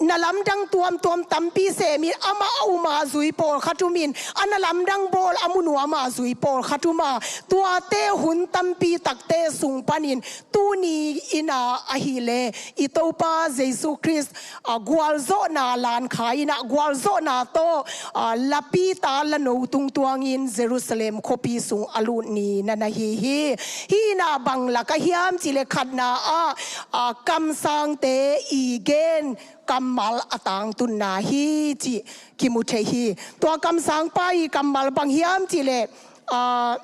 na lamdang tuamtuam tampi semin, amah a um a zui pawlkhat um in, a na lamdang bawl a mu nuam a zui pawlkhat um a, tuate hun tampi takte sung panin, tuni in ah ahih leh, i Topa Jesu Khrist, a, gualzawhna lankha in ah, gualzawhna tawh, a, lapita lano tungtuangin Jerusalem khuapi sung a lut ni na na hi hi. Hih in ah bang lak ah hiam cih leh khatna ah, a, kamsangte i gen kammal a tangtunna hi cih kimu thei hi. Tua kamsangpa i kammal bang hiam cih leh, a,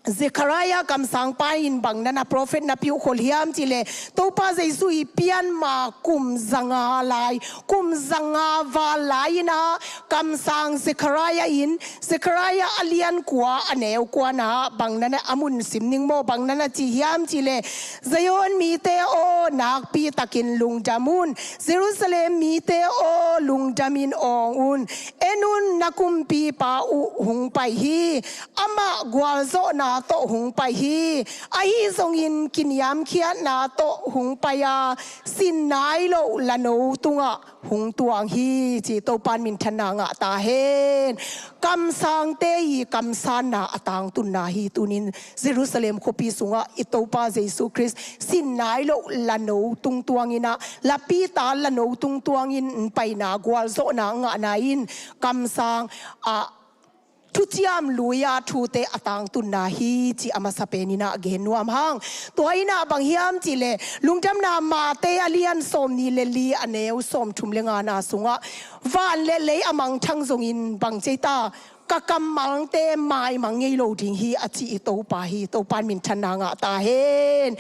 Zechariah kamsangpa in bang na na prophet na piukhol hiam cih leh, Topa Jesu i pian ma kum zanga lai, kum zanga val lai in ah kamsang Zechariah in, Zechariah a lian kua a neu kuana bang na na, a mun sim ning maw, bang na na ci hiam cih leh, Zion mite aw, nakpi takin lungdam un. Jerusalem mite aw, lungdamin awng un. En un, na kumpipa uh hong pai hi. Amah gualzawhna tawh hong pai hi. Ahi zongin kiniamkhiatna tawh hong pai a, sin nai loh lano tungah hong tuang hi, ci Topan minthanna ngah ta hen. Kamsangte i kamsanna a tangtunna hi. Tunin Jerusalem khuapi sungah i Topa Jesu Khrist sin nai loh lano tungtuang in ah, lapita lano tungtuangin paina, gualzawhna ngahna in kamsang, a, thuciam lui-a thute a tangtunna hi, ci a masa penin ah gen nuam hang. Tua in ah bang hiam cih leh, Lungdamna Mate a lian sawmnih le li a neu sawmthum le ngana sungah, van le lei a mangthang zongin bang ci ta, ka kammalte maimang ngei lo ding hi, a ci i Topa hi. Topan minthanna ngah ta hen.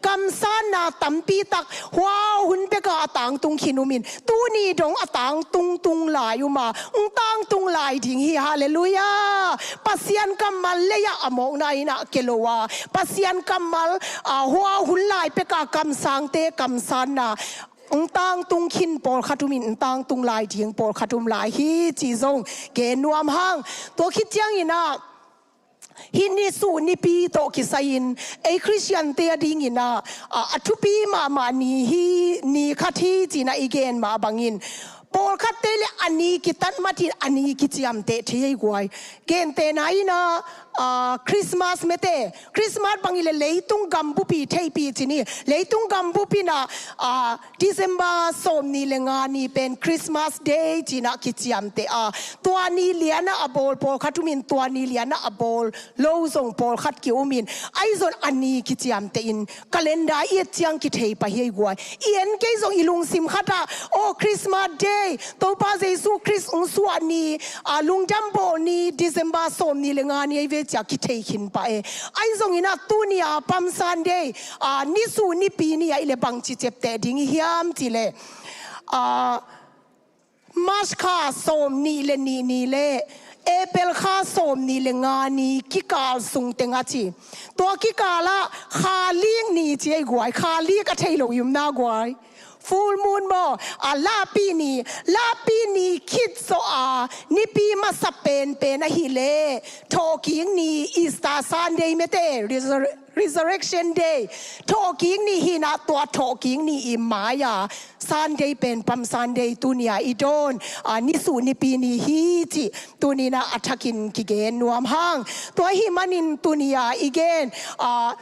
Kamsanna tampi tak hua hun beka a tangtung khin um in, tuni dong a tangtung tung lai um a, hong tangtung lai ding hi. Halleluiah. Pasian kammal lei-ah a mawkna in ah kia lo a, Pasian kammal, a, hua hun lai peka kamsangte kamsanna hong tangtung khin pawlkhat um in, hong tangtung lai ding pawlkhat um lai hi, ci zong gen nuam hang. Tua khit ciangin ah, hih nisu nipi tawh kisai-in, ei Khristiante a dingin ah, a, a thupi mahmah ni hi, ni khat hi, ci-in ah i gen mah bangin, pawlkhatte le a ni kitat matin a ni kiciamteh thei hi guai. Gentehna in ah, a, Christmas mete, Christmas bang hi leh leitung gambupi theipi ci ni, leitung gambupi in ah, a, December sawmnih le nga ni pen Christmas Day ci-in ah kiciamteh a, tua ni lianah a bawl pawlkhat um in, tua ni lianah a bawl lo zong pawlkhat ki-um in, ahi zong a ni kiciamteh in, calendar i et ciang kithei pah hi ei guai. I en kei zong i lungsim khatah, aw, Christmas Day, Topa Jesu Khrist hong suah ni, a, lungdam bawl ni, December sawmnih le nga ni ei ve ci-a kithei khin pah e. Ahi zongin ah tuni-a Palm Sunday, a, nisu nipi ni ahih leh bangci ciapteh ding i hiam cih leh, a, March kha sawmnih le nih ni le April kha sawm nih le nga ni kikal sung teng a ci. Tua kikal ah kha lik ni ci ei guai, kha lik a thei lo i om na guai. Full moon maw, a lahpih ni, lahpih ni khit zawh a nipi masa penpen ahih leh thawhkik ni, Easter Sunday mete, resur-, Resurrection Day, thawhkik ni hi-in ah, tua thawhkik ni i mai-a Sunday pen Palm Sunday tuni-a i dawn, a, nisuh nipi ni hi cih tuni-in ah a thakin kigen nuam hang. Tua ahih manin tuni-a i gen, a,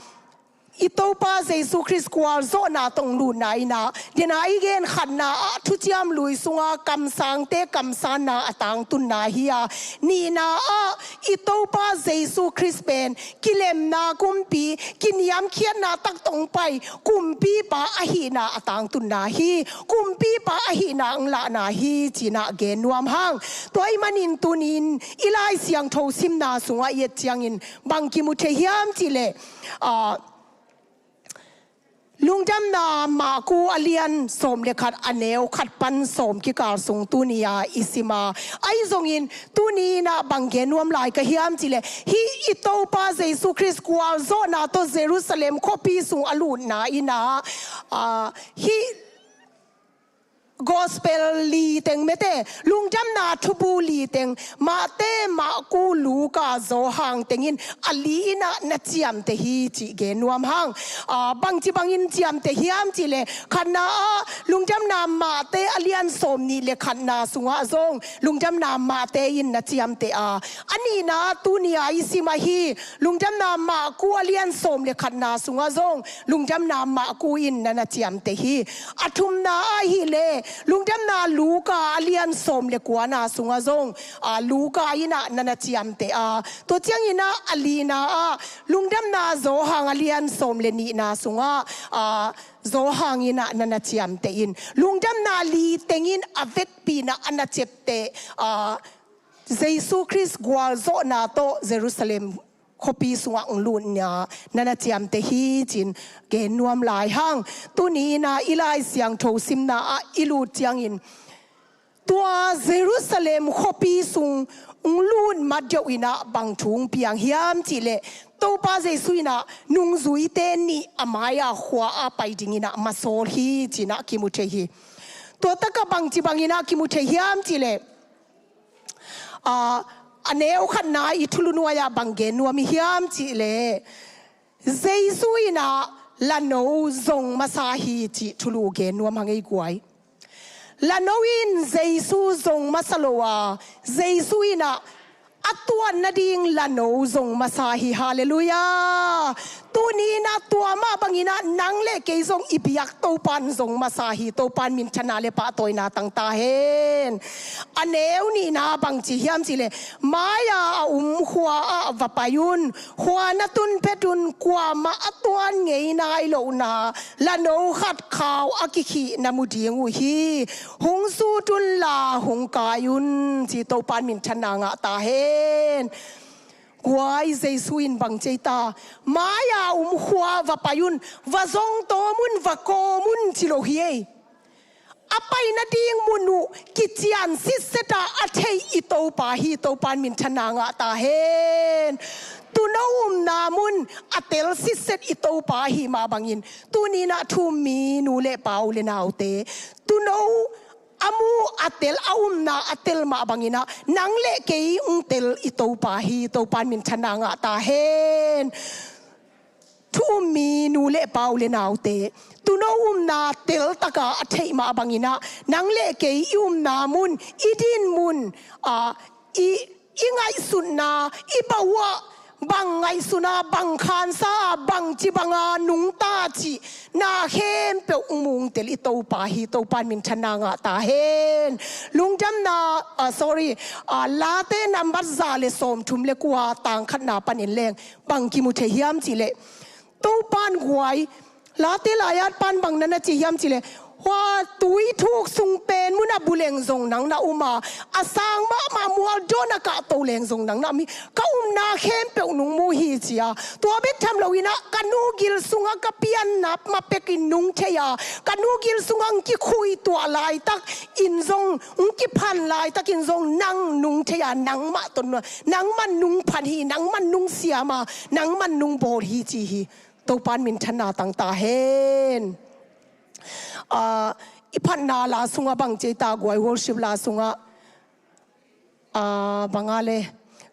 i Topa Jesu Khrist gualzawhna tawh hong lutna in ah, dena i gen khatna ah thuciam lui sunga kamsangte kamsanna a tangtunna hi-a, nihna ah i Topa Jesu Khrist pen kilemna kumpi, kiniamkhiatna tak tawh hong pai kumpipa ahihna a tangtunna hi, kumpipa ahihna hong lahna hi ci-in ah gen nuam hang. Tua ahih manin tuni-in i Lai Siangtho simna sungah i et ciangin bang kimu thei hiam cih leh, a, Lungdamna Marku a lian sawm le khat, a neu khat pan sawm kikal sung tuni-a i sim a. Ahi zongin tuni-in ah bang gen nuam lai ka hiam cih leh, hih i Topa Jesu Khrist gualzawhna tawh Jerusalem khuapi sung a lutna in ah, a, hih Gospel li teng mete, Lungdamna Thubu li teng, Mate, Marku, Luka, Johan teng in a li in ah na ciamteh hi cih gen nuam hang. A, bangci bangin ciamteh hiam cih leh, khatna ah Lungdamna Mate a lian sawm nih le khatna sungah zong Lungdamna Mate in na ciamteh a, a nihna ah tuni-a i sim ahi Lungdamna Marku a lian sawm le khatna sungah zong Lungdamna Marku in na na ciamteh hi. A thumna ahih leh Lungdamna Luka a lian sawm le kuana sungah zong, a, Luka in ah na na ciamteh a, tua ciangin ah a lina ah Lungdamna Johan a lian sawm le nihna sungah, a, Johan in ah na na ciamteh in, Lungdamna li teng in a vekpi-in ah a na ciamteh, a, Jesu Khrist gualzawhna tawh Jerusalem khuapi sungah hong lutna na na ciamteh hi ci-in gen nuam lai hang. Tuni-in ah i Lai Siangtho simna ah i lut ciangin, tua Jerusalem khuapi sung hong lut matdeuh in ah bang thu hong piang hiam cih leh, Topa Jesu in ah nungzuite nih a mai-a khua-ah pai dingin ah masawl hi ci-in ah kimu thei hi. Tua takah bangci bangin ah kimu thei hiam cih leh, a, a neu khatna i thulu nuai-ah bang gen nuam i hiam cih leh, Jesu in ah lano zong masa hi cih thulu gen nuam hang ei guai. Lano in Jesu zong masa lo a, Jesu in ah a tuat nading lano zong masa hi. Halleluiah. Tuni-in ah tua mah bangin ah nang le kei zong i biak Topa'n zong masa hi. Topa'n minthanna le pahtawina tang ta hen. A neu nihna bangci hiam cih leh, mai-a a um khua-ah va pai un. Khua na tun phet un, kuamah a tuat ngei nai lohna lano khat khau a kikhih na mu ding uh hi. Hong sut unla hong kai un, ci. Topa'n minthanna ngah ta hen. Guai, Jesu in bang ci ei ta, mai-a um khua va pai un, va zong tawm un, va kawm un ci lo hi ei. A pai nading mun uh kician sitset a a theih i Topa hi. Topa'n minthanna ngah ta hen. Tuuno umna mun a tel sitset i Topa ahih mah bangin, tuni-in ah thu um mi nu le pa, u le naute, tuuno a mu a tel, a umna a tel mah bangin ah nang le kei hong tel i Topa hi. Topa'n minthanna ngah ta hen. Thu um mi nu le pa, u le naute, tuuno umna tel taka a theih mah bangin ah nang le kei i umna mun, i din mun, a, i, i ngaihsutna, i bauh ah bang ngaihsutna, bang khansa, bangci banga nungta cih na khempeuh hong mu hong tel i Topa hi. Topa'n minthanna ngah ta hen. Lungdamna, a, sorry, a, Late nambat za le sawmthum le kua, tang khatna panin leng bang kimu thei hiam cih leh, Topa'n guai, Late lai-at pa'n bang na na ci hiam cih leh, Tua tui thuk sung pen munah bu leng zong nang na um a, a sang mahmah mual dawn a kahto leng zong nang na um hi. Ka upna khempeuh nung mu hi ci a. Tua bek tham loinah ka nu gil sungah ka pianna ma pekin nung thei a, ka nu gil sungah hong kikhui tuah laitakin zong, hong kiphan laitakin zong nang nung thei a, nangmah ton, nangmah nung phan hi, nangmah nung siam a, nangmah nung bawl hi ci hi. Topan minthanna tang ta hen. Ah, i phatna la sungah bang ci ei ta guai, worship la sungah, ah, bang a le,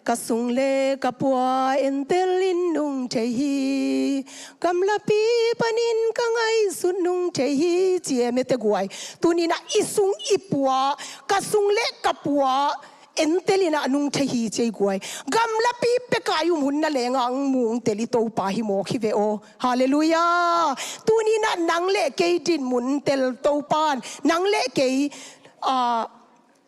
ka sung le ka pua entel in nung thei hi, gamlapi panin ka ngaihsut nung thei hi ci e mete guai. Tuninah i sung i pua, ka sung le ka pua entel inah nung thei hi ci ei guai. Gamlapi peka i um hun na lengah hong mu hong tel i Topa hi mawk hi ve aw. Halleluiah. Tuninah nang le kei dinmun tel Topan nang le kei, ah,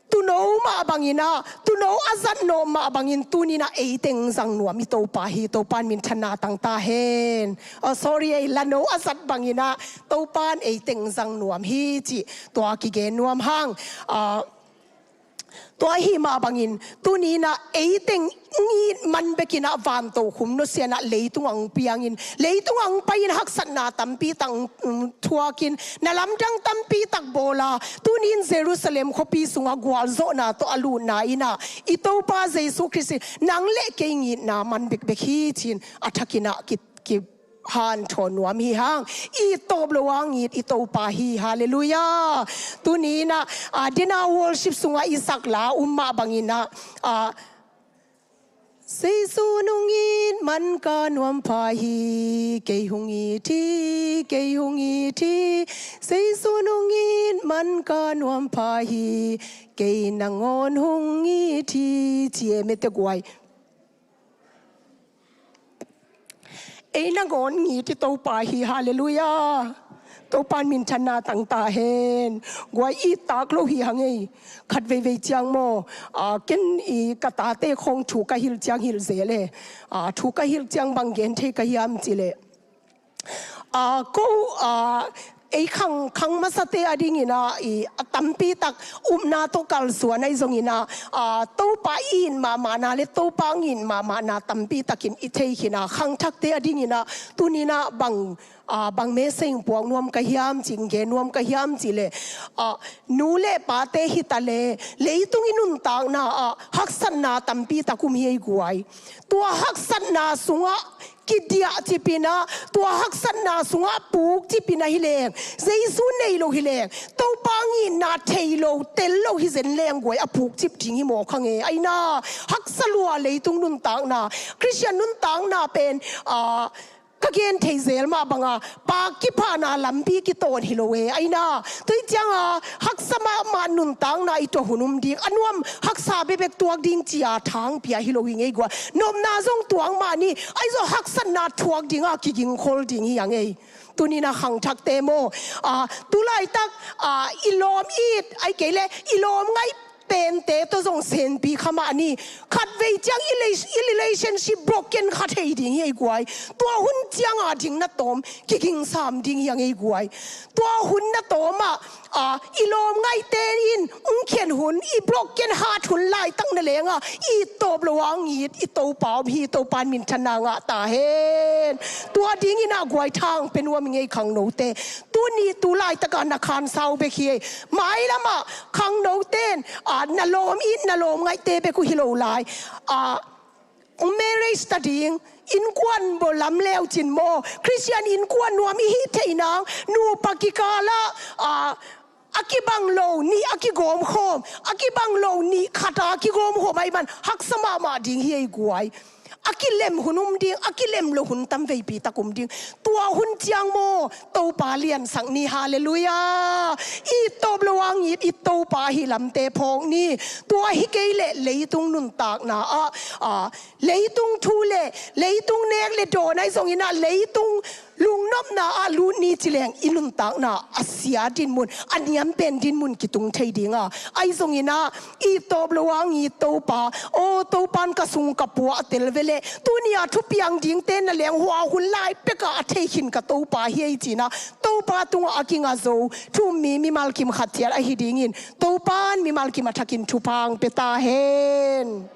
tuuno mah banginah, tuuno a zat nawh mah bangin tuninah ei teng zang nuam i Topa hi. Topan minthanna tang ta hen. Oh, sorry ei, lano a zat banginah Topan ei teng zang nuam hi cih tua kigen nuam hang. Ah, tua ahi mah bangin tuninah ei teng ngit man bekinah vanto khum nusianah leitung ang piangin, leitung ang pai-in haksatna tampi tak, um, thuakin, na lamdang tampi tak bawla, tunin Jerusalem khuapi sungah gualzawhna tawh a lutna inah i Topa Jesu Khrist in nang le kei ngitna man bekbek hi ci-in a thakinah ki, ki hanthawn nuam hi hang. I tawp lo a ngit i Topa hi. Halleluiah. Tuninah, ah, dinner worship sungah i sak la um mah banginah, ah, Jesu nung it man ka nuam pha hi, kei hong it hi, kei hong it hi. Jesu nung it man ka nuam pha hi, kei nangawn hong it hi ci e mete guai. Ei nangawn ngit i Topa hi. Halleluiah. Topan minthanna tang ta hen. Guai, i tak lo hi hang ei. Khat veivei ciang maw, ah, ken i ka tate khawng thu ka hilh ciang hilh zel e. Ah, thu ka hilh ciang bang gen thei ka hiam cih leh, ah, ko, ah, ei khang, khang masate a dinginah i a tampi tak upna tawh kalsuan ahi zonginah, ah, Topa i it mahmahna le Topa ngit mahmahna tampi takin i thei khin a, khangthakte a dinginah tuninah bang, ah, bang message puak nuam ka hiam cih, gen nuam ka hiam cih leh, ah, nu le pate hi ta le leitung i nuntakna ah haksatna tampi tak um hi ei guai. Tua haksatna sungah kidiah cipinah, tua haksatna sungah puk cipinah hi leng, Jesu nei lo hi leng, Topa ngitna thei lo, tel lo hi zen leng guai, a puk cip ding hi mawk hang e. Aina, haksa lua leitung nuntakna, Khristian nuntakna pen, ah, ka gen thei zel mah banga pak kiphana lampi kitawn hi lo e. Aina, tua cianga haksa mahmah nuntakna i tuah hun um ding, a nuam haksa bekbek tuak ding cia thang pia hi lo hi ngei guai. Nopna zong tuak mah ni, ahi zong haksatna thuak dinga kigingkhol ding hi a ngei. Tuninah khangthakte maw, ah, tulaitak, ah, i lawm it, ahih kei leh i lawm ngaih pente tawh zong senpi kha mah ni. Khatvei ciang i le-, i relationship broken kha thei ding hi ei guai. Tua hun cianga ding na tawm, kigingsam ding hi a ngei guai. Tua hun na tawmah, ah, i lawm ngaihte in hong khen hun, i broken heart hun laitak na lenga i tawp lo a ngit i Topa om hi. Topan minthanna ngah ta hen. Tua dinginah guai, thang pe nuam i ngei khangnote. Tuni tulaitaka na khansau bek hi ei. Mailamah khangnoten, ah, na lawm it, na lawm ngaihte bek uh hi lo lai. Ah, marriage ta ding, innkuan bawl lam leucin maw, Khristian innkuan nuam i hih theih nang, nupa kikalah, ah, a kibang lo nih a kigawmkhawm, a kibang lo nih khata kigawmkhawm ahih man haksa mahmah ding hi ei guai. A kilem hun um ding, a kilem lo hun tam veipi tak um ding. Tua hun ciang maw, Topa liansak ni. Halleluiah. I tawp lo a ngit i Topa hi lamte phawk ni. Tua hi kei leh leitung nuntakna ah, ah, leitung thu le leitung nek le dawn ahi zonginah, leitung Lungnopna ah lut ni ci leng i nuntakna a sia dinmun, a niampen dinmun kitung thei ding a, ahi zongin ah i tawp lo a ngi Topa, aw Topan ka sung ka pua a tel ve leh, tuni a thupiang dingte na leng hua hun lai pekah a thei khin ka Topa hi ei ci-in ah Topa tungah a kinga zo thu-um mi mimal kim khat ciat ahi dingin Topan mimal kim a thakin thupha hong pia ta hen.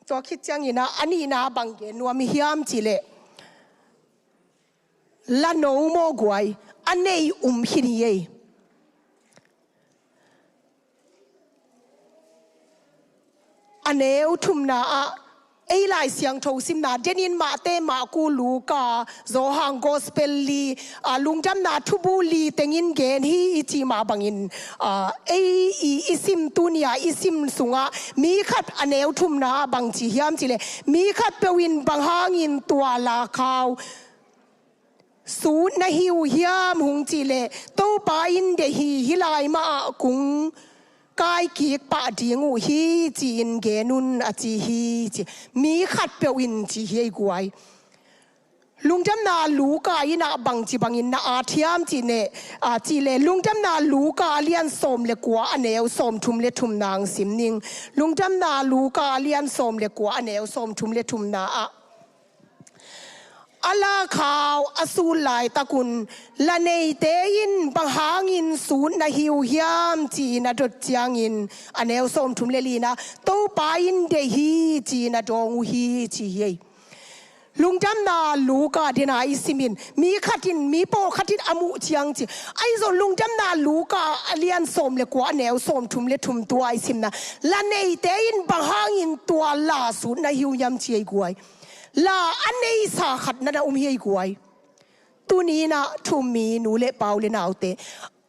Tua khit ciangin ah a nihna bang gen nuam i hiam cih leh, lano mawhguai a nei um khin hi ei. A neu thumna ah ei Lai Siangtho simna denin Mate, Marku, Luka, Johan Gospel li, a, Lungdamna Thubu li tengin gen hi i cih mah bangin, a, ei i, i sim tuni a i sim sungah mi khat a neu thumna ah bang ci hiam cih leh, mi khatpeuh in bang hangin tua la khau sut na hi uh hiam hong cih leh, Topa in deih hi, hih lai mah ah kong kaikik pah ding uh hi ci-in gen un a ci hi ci. Mi khatpeuh in ci hi ei guai. Lungdamna Luka in ah bangci bangin na at hiam cih leh, a, cih leh Lungdamna Luka a lian sawm le kua a neu sawm thum le thumna hong sim ning. Lungdamna Luka a lian sawm le kua a neu sawm thum le thumna ah a la khau a sut laitak un la neite in bang hangin sut na hi uh hiam ci-in a dot ciangin a neu sawm thum le lina Topa in deih hi ci-in a dawng uh hi ci hi ei. Lungdamna Luka dena i simin mi khat in, mi pawlkhat in a muh ciang ci, ahi zong Lungdamna Luka a lian sawm le kua a neu sawm thum le thum tua i simna la neite in bang hangin tua la sut na hi uh hiam ci ei guai. La a neisa khat na na um hi ei guai. Tuni in ah thu-um mi nu le pa u le naute,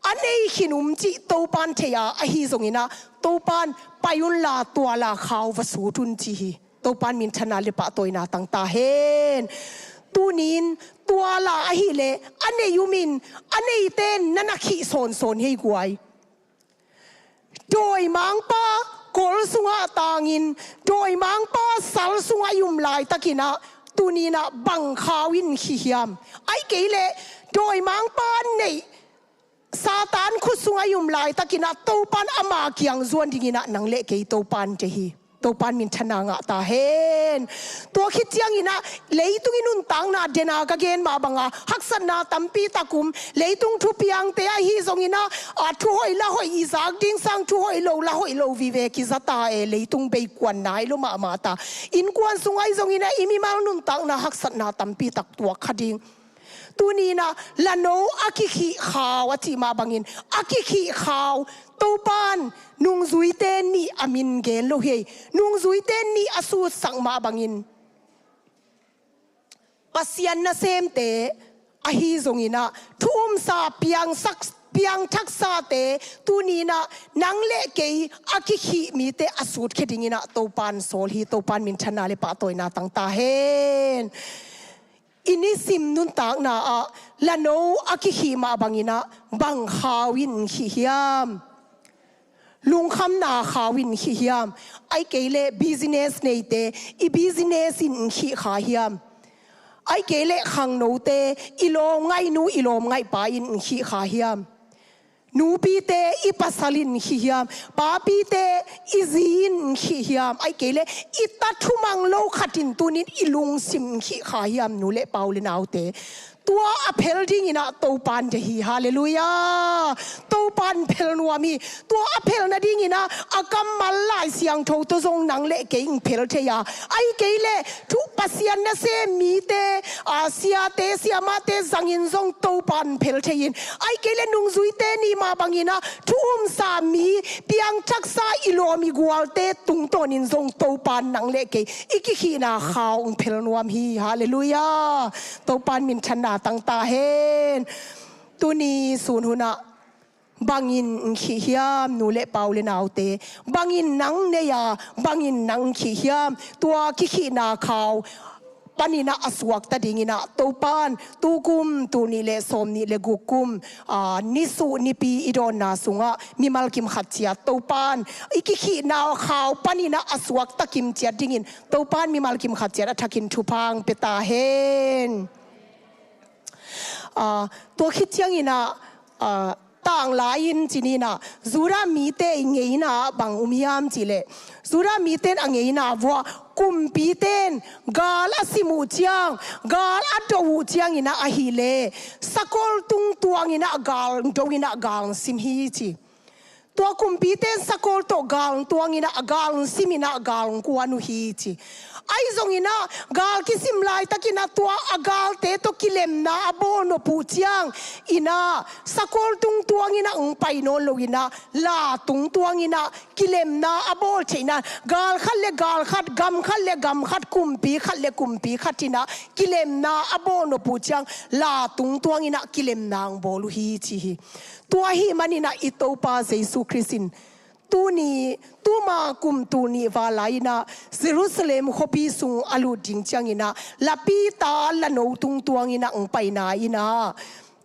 a nei khin um cih Topan thei a, ahi zongin ah Topan pai unla tua la khau va sut un ci hi. Topan minthanna le pahtawina tang ta hen. Tuni in tua la ahih leh a nei um in, a neite na na khih sawnsawn hi ei guai. Dawimangpa kol sungah tangin, dawimangpa sal sungah i um laitakin ah, tuni in ah bang khau in khih hiam? Ahih kei leh dawimangpa neih Satan khut sungah i um laitakin ah Topan ama kiang zuan dingin ah nang le kei Topan deih hi. Topan minthanna ngah ta hen. Tua khit ciangin ah leitung i nuntakna dena ka gen mah banga haksatna tampi tak um, leitung thupiangte ahi zongin ah, a, thu hoih la hoih i zak ding sang thu hoih lo la hoih lo vive kiza ta e, leitung bei kuan nai lo mahmah ta. Innkuan sung ahi zongin ah i mimal nuntakna haksatna tampi tak tuak kha ding. Tuni in ah lano a kikhih khau a cih mah bangin a kikhih khau Topan nungzuite nih a min gen lo hi ei. Nungzuite nih a sutsak mah bangin Pasian nasemte ahi zongin ah thu-umsa piangsak, piangthaksate tuni in ah nang le kei a kikhih mite a sutkhia dingin ah Topan sawl hi. Topan minthanna le pahtawina tang ta hen. I nisim nuntakna ah lano a kikhih mah bangin ah bang khau in khih hiam? Lungkhamna khau in khih hiam? Ahih kei leh business neite i business in khih kha hiam? Ahih kei leh khangnote i lawmngaihnu i lawmngaihpa in khih kha hiam? Nupite i pasal in khih hiam? Papite i zi in khih hiam? Ahih kei leh i ta thumang lo khat in tuni in i lungsim khih kha hiam, nu le pa u le naute? Tua a phel dingin ah Topan deih hi. Halleluiah. Topan phel nuam hi. Tua a phel nadingin ah a kammal Lai Siangtho tawh zong nang le kei in phel thei a, ahih kei leh thu Pasian nasem mite, a, siate siamahte zangin zong Topan phel thei in, ahih kei leh nungzuite nih mah bangin ah thu-umsa mi, piangthaksa i lawm i gualte tungtawnin zong Topan nang le kei i kikhihna khau hong phel nuam hi. Halleluiah. Topan minthanna tang ta hen. Tuni sun hun ah bangin khih hiam, nu le pa u le naute? Bangin nang nei a, bangin nang khih hiam? Tua kikhihna khau panin ah a suakta dingin ah Topan tukum tul nih le sawm nih le guk kum, aa, nisuh nipi i dawnna sungah mimal kim khat ciat Topan i kikhihna khau panin ah a suakta kim ciat dingin Topan mimal kim khat ciat a thakin thupha hong pia ta hen. Aa, tua khit ciangin ah, aa, tanglai-in ci-in ah Judah mite i ngeina bang um hiam cih leh, Judah mite in a ngeina uah kumpite in gal a sim uh ciang, gal a do uh ciangin ah ahih leh sakol tungtuangin ah gal do in ah gal sim hi ci. Tua kumpite in sakol tawh gal tuangin ah gal simin ah gal kuan uh hi ci. Ahi zongin ah gal kisim laitakin ah tua a galte tawh kilemna a bawl nop uh ciangin ah sakol tungtuangin ah hong pai nawn loin ah la tungtuangin ah kilemna a bawl theihna, gal khat le gal khat, gam khat le gam khat, kumpi khat le kumpi khat in ah kilemna a bawl nop uh ciang la tungtuangin ah kilemna hong bawl uh hi ci hi. Tua ahih manin ah i Topa Jesu Khrist in tuni, tuma kum tul nih val lai-in ah Jerusalem khuapi sung a lut ding ciangin ah lapita lano tungtuangin ah hong paina in ah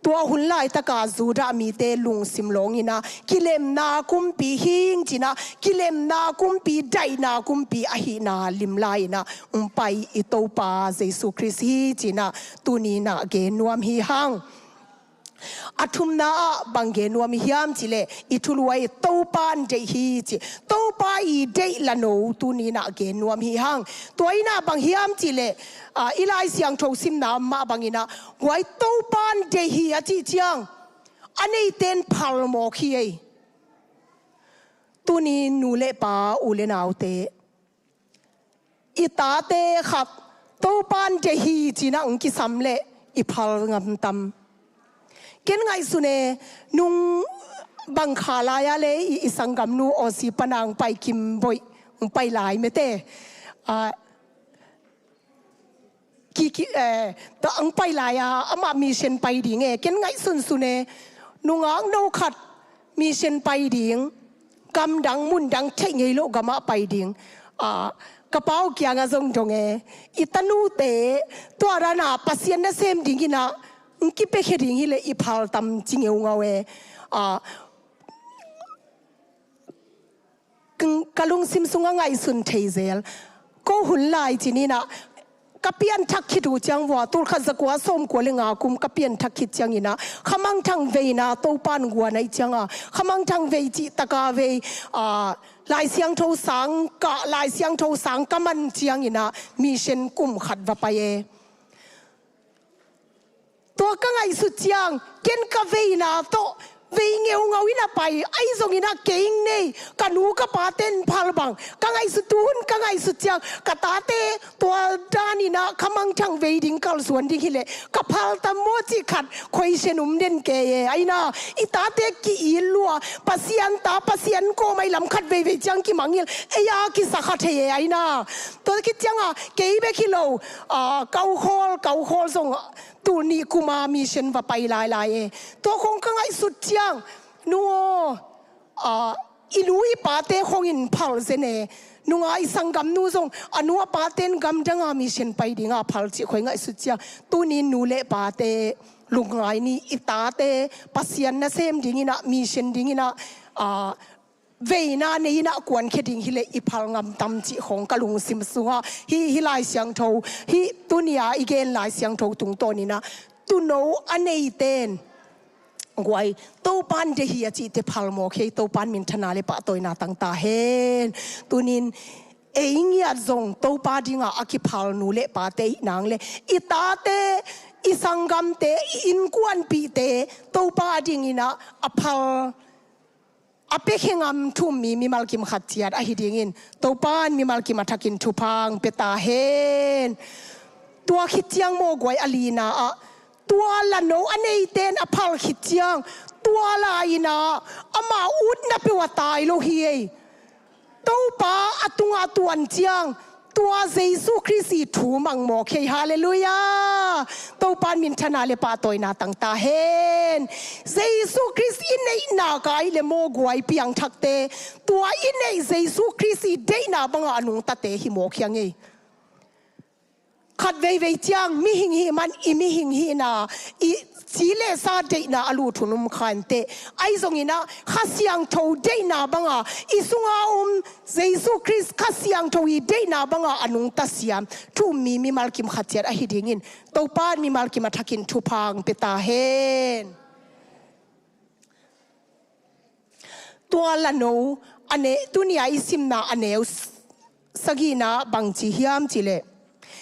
tua hun laitaka Judah mite lungsim lawngin ah kilemna kumpi hing ci-in ah kilemna kumpi, daihna kumpi ahihna lim lai-in ah hong pai i Topa Jesu Khrist hi ci-in ah tuni-in ah gen nuam hi hang. A thumna ah bang gen nuam i hiam cih leh i thulu ah Topan deih hi ci. Topa i deih lano tuni-in ah gen nuam hi hang. Tua in ah bang hiam cih leh, aa, i Lai Siangtho simna mah bangin ah guai Topan deih hi a cih ciang a neite in phal mawk hi ei. Tuni nu le pa, u le naute, i tate khat Topan deih hi ci-in ah hong kisam leh i phal ngam tam? Ken ngaihsun e, nung bang kha lai-a le i, i sanggamnu Aussie pana hong pai kim boih, hong pai lai mete. Aa, ki, ki, eh, ta hong pai lai-a amah mission pai ding e. Ken ngaihsunsun e, nungak no khat mission pai ding, gamdang mundang theih ngei loh gamah pai ding. Aa, ka pa uh kiangah zong dong e, i tanute tua dan a Pasian nasem dingin ah hong kipiakhia ding hi leh i phal tam ci ngeungau e. Aa, ka lungsim sungah ngaihsun thei zel. Ko hun lai ci-in ah ka pianthak khit uh ciang uah, tul khat za kua sawm kua le nga kum ka pianthak khit ciangin ah khamangthang veina Topan guan ahih ciangin ah khamangthang vei cih taka vei, aa, Lai Siangtho sang ka, Lai Siangtho sang ka man ciangin ah mission kum khat va pai e. Tua ka ngaihsut ciang ken ka veina tawh vei ngeungau in a pai, ahi zongin ah kei ing nei, ka nu ka pate in phal bang ka ngaihsut, tuhun ka ngaihsut ciang ka tate tua danin ah khamangthang vei ding kalsuan ding hi leh ka phal tam maw cih khat question um den kei e. Ahi na, i tate ki-it lua, Pasian ta, Pasian kawm ahi lam khat veivei ciang kimangngilh, ei a kisa kha thei e. Ahi na, tua khit ciang ah kei bek hi lo, aa, ka u khawl, ka u khawl zong tul nih kum a mission va pai lailai e. Tua khong ka ngaihsut ciang, nu aw, aa, i nu i pate khong in phal zen e. Nunga i sanggamnu zong a nu a pate in gamdang a mission pai ding a phal cih khong i ngaihsut ciang, tuni-in nu le pate lungngai ni, i tate Pasian nasem dingin ah, mission dingin ah, aa, veina nei-in ah kuankhia ding hi leh i phal ngam tam cih khong ka lungsim sungah hih, hih Lai Siangtho, hih tuni-a i gen Lai Siangtho tungtawnin ah tuuno a neite in guai, Topan deih hi a cihte phal mawk hi ei. Topan minthanna le pahtawina tang ta hen. Tuni-in ei ngiat zong Topa dingah a kiphal nu le pate i hih nang leh i tate, i sanggamte, i innkuanpihte Topa dingin ah a phal, a piakhia ngam thu-um mi mimal kim khat ciat ahi dingin Topan mimal kim a thakin thupha hong pia ta hen. Tua khit ciang maw guai, a lina ah tua lano a neite in a phal khit ciang tua lai-in ah ama utna peuh a tai lo hi ei. Topa a tungah tuan ciang tua Jesu Khrist i thu mang mawk hi ei. Halleluiah. Topan minthanna le pahtawina tang ta hen. Jesu Khrist i neihna kai le maw guai, piangthakte, tua i neih Jesu Khrist i deihna bangah a nungtate hi mawk hi ing ei. Khat veivei ciang mihing hih man i mihing hihna, i ci le sa deihna a luthun um kha inteh. Ahi zongin ah Kha Siangtho deihna banga i sunga um Jesu Khrist Kha Siangtho i deihna banga a nungta siam thu um mi mimal kim khat ciat ahi dingin Topa in mimal kim a thakin thupha hong pia ta hen. Tua lano a ne, tuni-a i simna a neu s-, sagihna bangci hiam cih leh,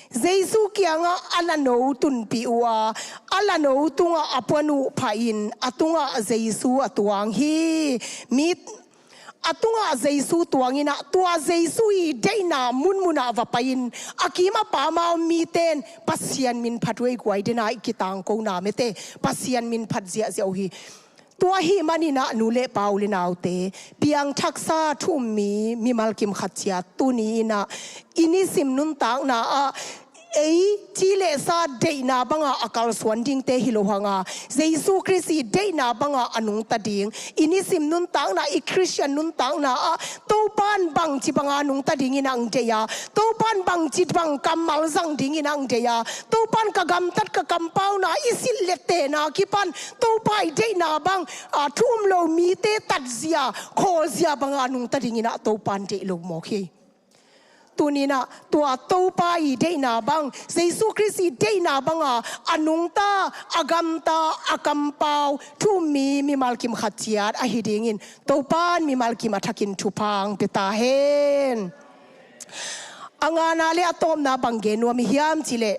Jesu kiangah a lano tunpih uh a, a lano tungah a puan uh phahin a tungah Jesu a tuang hi. Mi a tungah Jesu tuangin ah tua Jesu i deihna munmunah va pai-in a kim a pam a om mite in Pasian min phat uh ei guai, dena i kitangkona mete Pasian min phat ziahziah uh hi. Tua ahih manin ah nu le pa, u le naute, piangthaksa thu um mi mimal kim khat ciat tuni in ah i nisim nuntakna ah ei ci le sa deihna banga a kalsuan dingte hi lo hanga, Jesu Khrist i deihna banga a nungta ding, i nisim nuntakna, i Khristian nuntakna ah Topa in bangci banga nungta dingin ang deih a, Topa in bangci bang kammal zang dingin ang deih a, Topa in ka gamtat ka kampauna i silh le tena kipan Topa i deihna bang, a, thu um lo mite tatzia, khawlzia banga nungta dingin ah Topa in deih lo mawk hi. Tuni in ah tua Topa i deihna bang, Jesu Khrist i deihna banga a nungta, a gamta, a kampau thu um mi mimal kim khat ciat ahi dingin Topa in mimal kim a thakin thupha hong pia ta hen. A ngana le a tawpna bang gen nuam i hiam cih leh,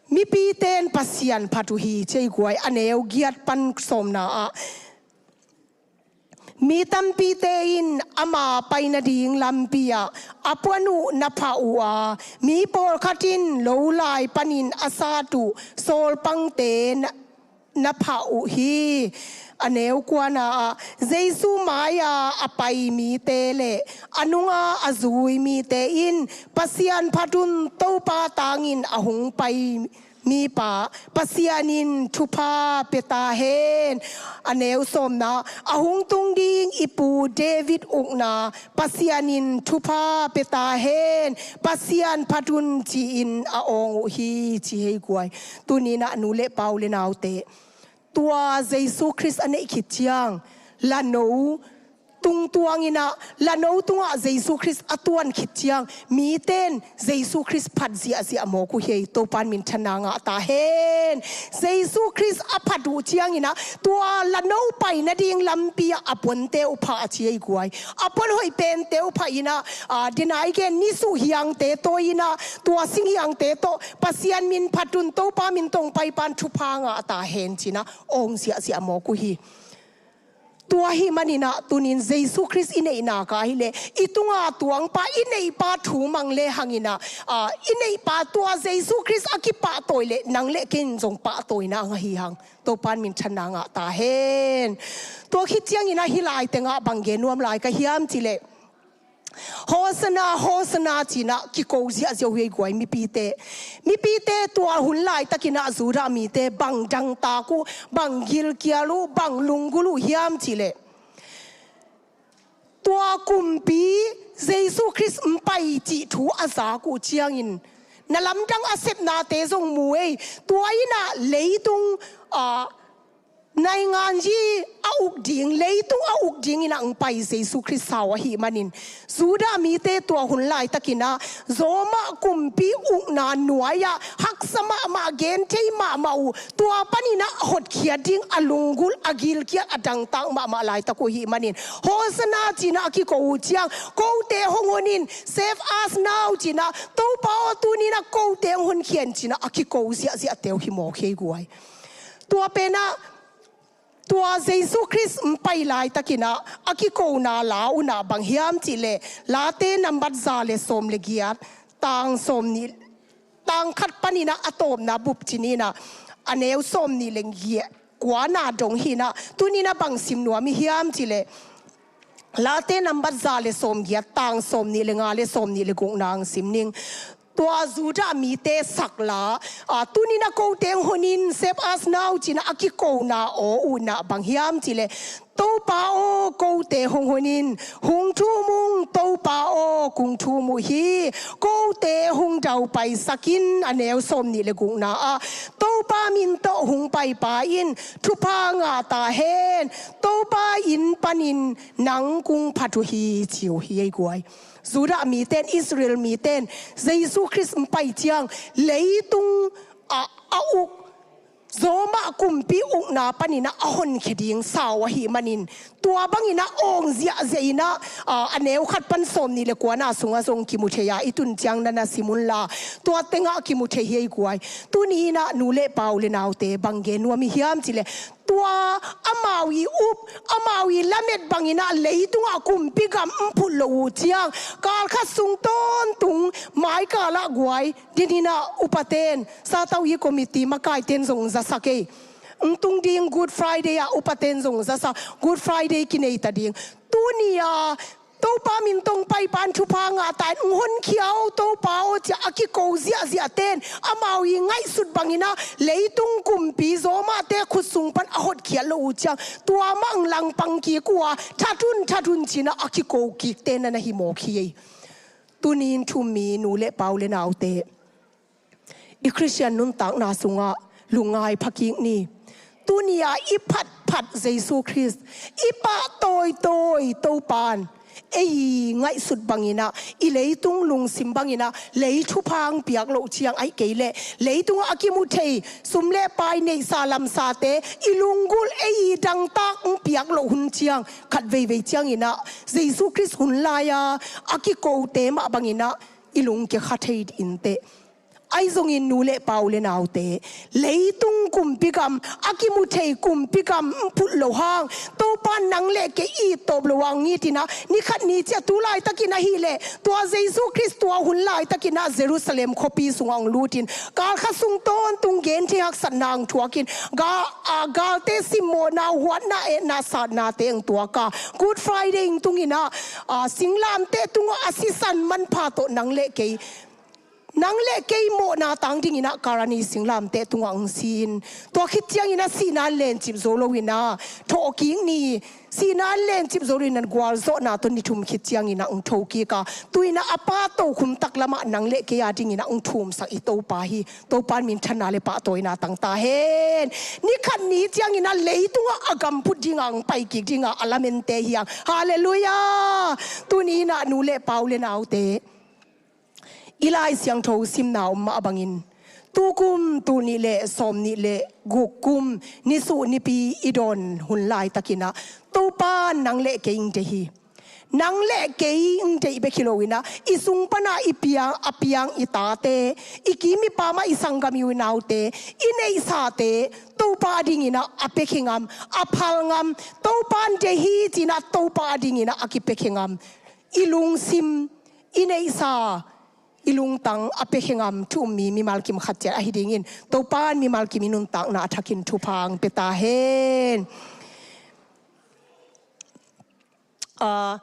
mipite in Pasian phat uh hi ci ei guai, a neu giat pan sawmna ah. Mi tampite in ama pai nading lampi ah a puan uh na phah uh a, mi pawlkhat in lo lai panin a sat uh sawlpangte na, na phah uh hi. A neu kuana ah, Jesu mai-a a pai mite le a nunga a zui mite in Pasian phat un, Topa tangin a hong pai mipa Pasian in thupha pia ta hen. A neu sawmna, a hong tung ding i pu David ukna Pasian in thupha pia ta hen, Pasian phat un ci-in a awng uh hi ci hi ei guai. Tuni in ah nu le pa, u le naute, tua Jesu Khrist a neih khit ciang lano tungtuang in ah, lano tungah Jesu Khrist a tuan khit ciang mite in Jesu Khrist phat ziahziah mawk uh hi. Topa in minthanna ngah ta hen. Jesu Khrist a phat uh ciangin ah tua lano pai nading lampi ah a puante uh phah a ci ei guai. A puan hoih pente uh phah in ah, a, dena i gen nisuh hiangte tawh in ah, tua sing hiangte tawh Pasian min phat un, Topa min tawh hong paipa in thupha ngah ta hen ci-in ah awng ziahziah mawk uh hi. Tua ahih manin ah tunin Jesu Khrist i neih nak ahih leh i tunga tuangpa, i neihpa thu mang le hangin ah, a, i neihpa tua Jesu Khrist a kipahtawi leh nang le kei in zong pahtawina a ngah hi hang. Topa in minthanna ngah ta hen. Tua khit ciangin ah hih lai tengah bang gen nuam lai ka hiam cih leh, Hosanna, Hosanna ci-in ah kiko ziahziah uh hi ei guai mipite. Mipite tua hun laitakin ah Judah mite bang dangtak uh, bang gilkial uh, bang lunggulh uh hiam cih leh, tua kumpi Jesu Khrist hong pai cih thu a zak uh ciangin na lamdang a sepnate zong mu ei. Tua in ah leitung, a, nainganzi a uk ding, leitung a uk dingin ah hong pai Jesu Khrist sau ahih manin, Judah mite tua hun laitakin ah Roma kumpi ukna nuai-ah haksa mahmah, genthei mahmah uh, tua panin ah hotkhiat ding a lunggulh, a gilkial, a dangtak mahmah laitak uh ahih manin, Hosanna ci-in ah a kiko uh ciang, kote hong hon in, save us now ci-in ah, Topa aw, tuni in ah kote hong honkhia in ci-in ah a kiko ziahziahte uh hi mawk hi ei guai. Tua pen ah tua Jesu Khrist hong pai laitakin ah a kikona la un ah bang hiam cih leh, Late nambat za le sawm le giat, tang sawmnih, tang khat panin ah a tawpna bup ci-in ah, a neu sawmnih le giat kuana dong hi-in ah, tuni in ah bang sim nuam i hiam cih leh, Late nambat za le sawmgiat, tang sawmnih le nga le sawmnih le gukna hong sim ning. Tua Judah mite sak la, a, tuni in ah kote hong hon in, save us now ci-in ah a kikona aw uh in ah bang hiam cih leh, Topa aw, kote hong hon in, hong thum ung. Topa aw, kong thum uh hi, kote hong daupaisak in. A neu sawmnih le gukna ah, Topa min tawh hong paipa in thupha ngah ta hen. Topa inn panin nang kong phat uh hi, ci uh hi ei guai. Judah mite in, Israel mite in Jesu Khrist hong pai ciang leitung a, a uk Roma kumpi ukna panin ah a honkhia ding sau ahih manin, tua bangin ah awng ziahziah in ah, a, a neu khat pan sawmnih le kuana sungah zong kimu thei a, i tun ciang na na sim unla, tua tengah kimu thei hi ei guai. Tuni in ah nu le pa u le naute, bang gen nuam i hiam cih leh, tua amau i up, amau i lamet bangin ah leitungah kumpi gam hong phut loh uh ciang, kal khat sung tawntung, mai kal ah guai, Tuni in ah upaten, Satawi committee makaiten zong zasak ei. Hong tung ding Good Friday ah upaten zong zasak, Good Friday kinei ta ding. Tuni a Topa min tawh hong paipa in thupha ngah ta hen, hong honkhia o Topa aw, ci-a a kiko ziahziahten amau i ngaihsut bangin ah leitung kumpi Romate khut sung pan a hotkhiat loh uh ciang, tua mah hong langpang kik uh a, that un, that un ci-in ah a kiko kikte na na hi mawk hi ei. Tuni in thu-um mi nu le pa u le naute, i Khristian nuntakna sungah lungngai pha kik ni. Tuni a i phatphat Jesu Khrist, i pahtawitawi Topa in ei i ngaihsut bangin ah, i leitung lungsim bangin ah lei thupha hong piak loh ciang, ahih kei leh leitungah a kimu thei sum le pai, neihsa lamsate i lunggulh ei i dangtak hong piak loh hun ciang, khat veivei ciangin ah Jesu Khrist hun lai-a a kikote mah bangin ah i lung kikha thei inteh. Ahi zongin nu le pa u le naute, leitung kumpi gam, a kimu thei kumpi gam hong phut loh hang, Topa in nang le kei i tawp loh hang it in ah, ni khat ni ciang tu laitakin ahih leh, tua Jesu Khrist tua hun laitakin ah Jerusalem khuapi sungah hong lut in, kal khat sung tawntung genthei haksatna hong thuak in, ga-, a, galte simmawhna, huatna, etna, satnate hong tuak a, Good Friday hong tung in ah, a, singlamteh tungah a sisan manpha tawh nang le kei, nang le kei mawhna tang dingin ah Kalvari singlamteh tungah hong si in, tua khit ciangin ah sihna in lencip zo lo in ah, thawh kik ni, sihna in lencip zo lo in ah gualzawhna tawh ni thum khit ciangin ah hong thokik a, tu-in ah a pa tokhom taklamah nang le kei a dingin ah hong thumsak i Topa hi. Topa in minthanna le pahtawina tang ta hen. Ni khat ni ciangin ah leitungah a gam phut dingah hong pai kik dingah a lamente hi hang. Halleluiah. Tuni in ah nu le pa u le naute, i Lai Siangtho simna om mah bangin, tu kum tul nih le sawmnih le guk kum nisuh nipi i dawn hun laitakin ah, Topa in nang le kei hong deih hi. Nang le kei hong deih bek hi lo in ah, i sung pan a i piang, a piang i tate, i kim i pam ah i sanggam i u i naute, i neihsate, Topa a dingin ah a pia khe ngam, a phal ngam, Topa in deih hi ci-in ah Topa a dingin ah a kipia khe ngam, i lungsim, i neihsa, i lungtang a pia khe ngam thu-um mi mimal kim khat ciat ahi dingin, Topa in mimal kim i nuntakna a thakin thupha hong pia ta hen. A,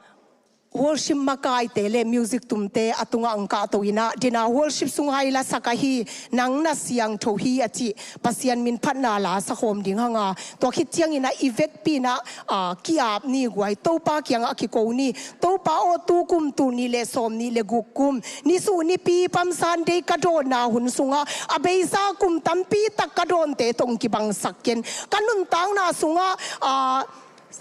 worship makaite le music tumte a tungah hong kahto in ah, dena worship sungah i lasak ahi, nang na siangtho hi a cih Pasian min phatna la sakhawm ding hang a, tua khit ciangin ah i vekpi in ah, a, ki-ap ni guai, Topa kiangah kiko ni. Topa aw, tu kum tul nih le sawmnih le guk kum nisuh nipi Palm Sunday ka dawnna hun sungah, a beisa kum tampi tak ka dawnte tawh hong kibangsak ken, ka nuntakna sungah, a,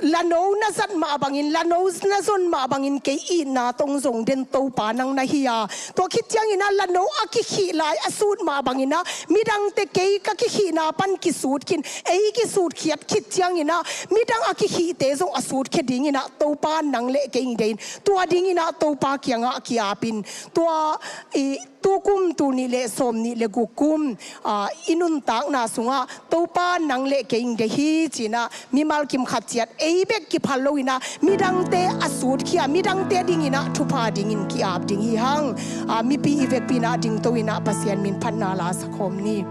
lano na zat mah bangin, lano na zon mah bangin kei itna tawh hong zong den Topa nang na hi a, tua khit ciangin ah lano a kikhih lai a sut mah bangin ah midangte kei ka kikhihna pan kisut khin, ei kisutkhiat khit ciangin ah midang a kikhihte zong a sutkhia dingin ah Topa in nang le kei hong deih in, tua dingin ah Topa kiangah ki-ap in, tua i tu kum tul nih le sawmnih le guk kum, a, i nuntakna sungah Topa in nang le kei hong deih hi ci-in ah mimal kim khat ciat ei bek kiphal lo in ah midangte a sutkhia, midangte dingin ah thupha dingin ki-ap ding hi hang. A, mipi i vekpi in ah dingto in ah Pasian min phatna la sakhawm ni.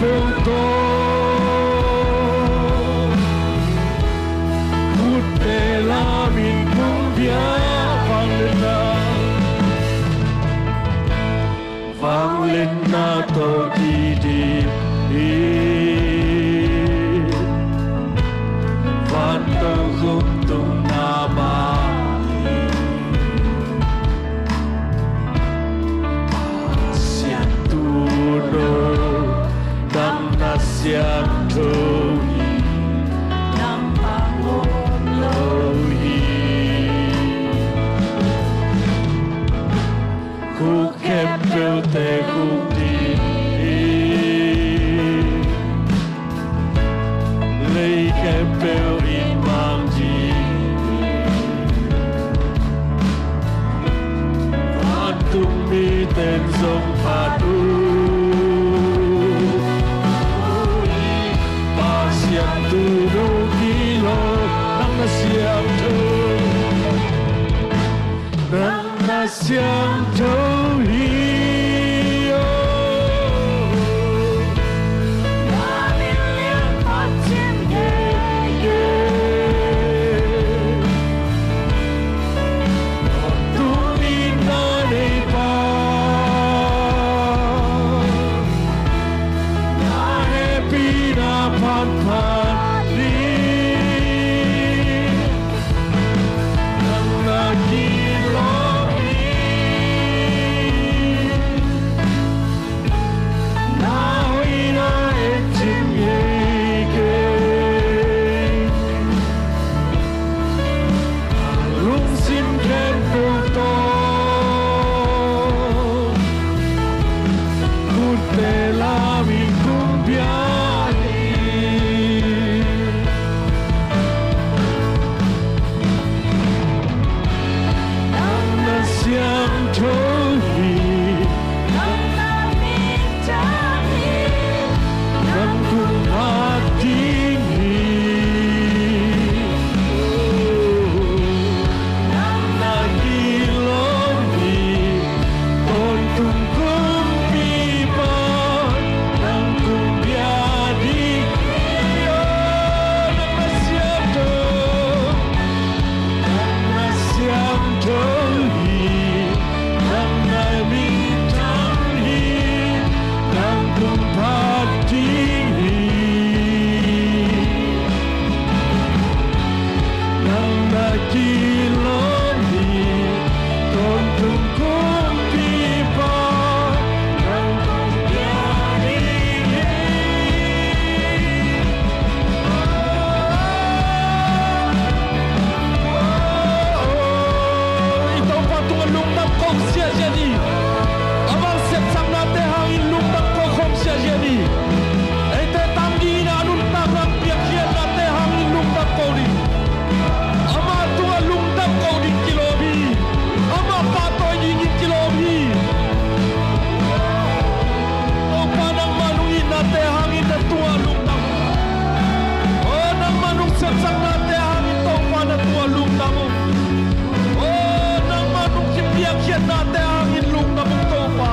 Peuh tawh, khutte lamin kong bia, vangliatna, vangliatna tawh kidim hi. Vantokhom tungah mah hi. Pasian, tu no nang na siangtho hi, nang bang om lo hi. Khuk khempeuhte khukdin hi, lei khempeuh in mang ding hi. Vantung mite in zong phat uh hi. Pasian, tu no kilawm, nang na siangtho, nang na siangtho hi. Oh, na min lian phat cing ngei ngei. Tuni na nei pa, na hehpihna phat phat hi. Nang na kilawm hi. Na hoihna et cing ngei kei. Lungsim khempeuh tawh, khutte lamin kong bia hi. Nang na siangtho hi, nang na minthan hi, nang kong phat ding hi. Nang na kilawm hi, tawntung kumpipa, nang kong bia ding hi. Oh, nang na siangtho, nang na siangtho hi, nang na minthan hi, nang kong phat ding hi. Nang na kilawm hi, tawntung kumpipa, nang kong bia ding hi. I Topa tungah lungdam ko ziahziah ni. Amah sepsaknate hangin lungdam ko khawm ziahziah ni. Eite tang dingin a nuntakna piakkhiatnate hangin lungdam ko ni. Amah tungah lungdam ko ding kilawm hi. Amah pahtawi dingin kilawm hi. Topa, nangmah lunghihna te hangin na tungah lungdam uh. Oh, nangmah nong sepsaknate hangin Topa na tungah lungdam uh. Oh, nangmah nong kipiakkhiatnate hangin lungdam uh Topa.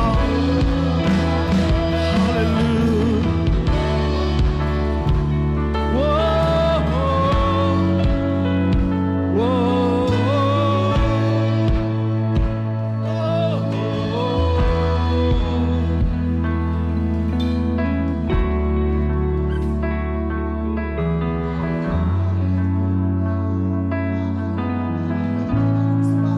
Halleluiah. Oh, oh, oh, oh.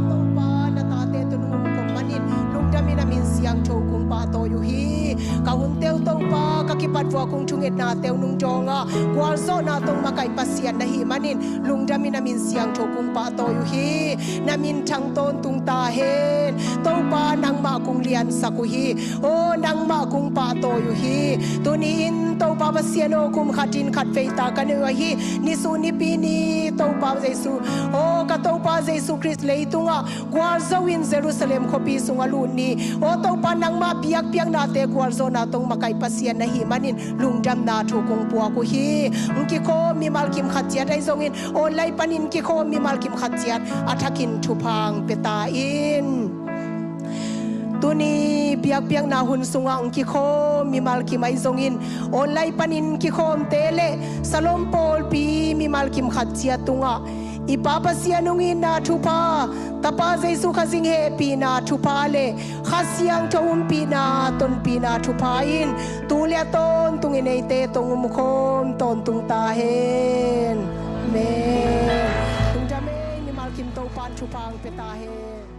Topa, na tate tu nung kong manin lungdamin a min siangtho kong pahtawi uh hi. Ka hunte uh Topa, ka kipat vua kong thungetnate uh nung dawnga gualzawhna tawh makaih Pasian na hih manin lungdamin a min siangtho kong pahtawi uh hi. Na minthang tawntung ta hen. Topa, nangmah kong liansak uh hi. Oh, nangmah kong pahtawi uh hi. Tuni-in Topa Pasian aw, kum khatin khatvei ta ka nei uh ahi. Nisu nipi ni Topa Jesu, oh, ka Topa Jesu Khrist leitungah gualzo in Jerusalem khuapi sungah lut ni. Oh Topa, nangmah biakpiaknate gualzawhna tawh makaih Pasian na hih manin lungdamna thu kong puak uh hi. Hong kikhawm mimal kim khat ciat ahi zongin online panin kikhawm mimal kim khat ciat a thakin thupha hong pia ta in. Tuni biakpiakna hun sungah hong kikhawm mimal kim ahi zongin, online panin kikhawmte le Salom pawlpi mimal kim khat ciat tungah i Pa Pasian hong itna thupha, Tapa Jesu Kha zing hehpihna thupha le Kha Siangtho umpihna tonpihna thupha in tu le a tawntungin eite tawh hong umkhawm tawntung ta hen. Amen. Lungdam ei, mimal kim Topa'n thupha hong pia ta hen.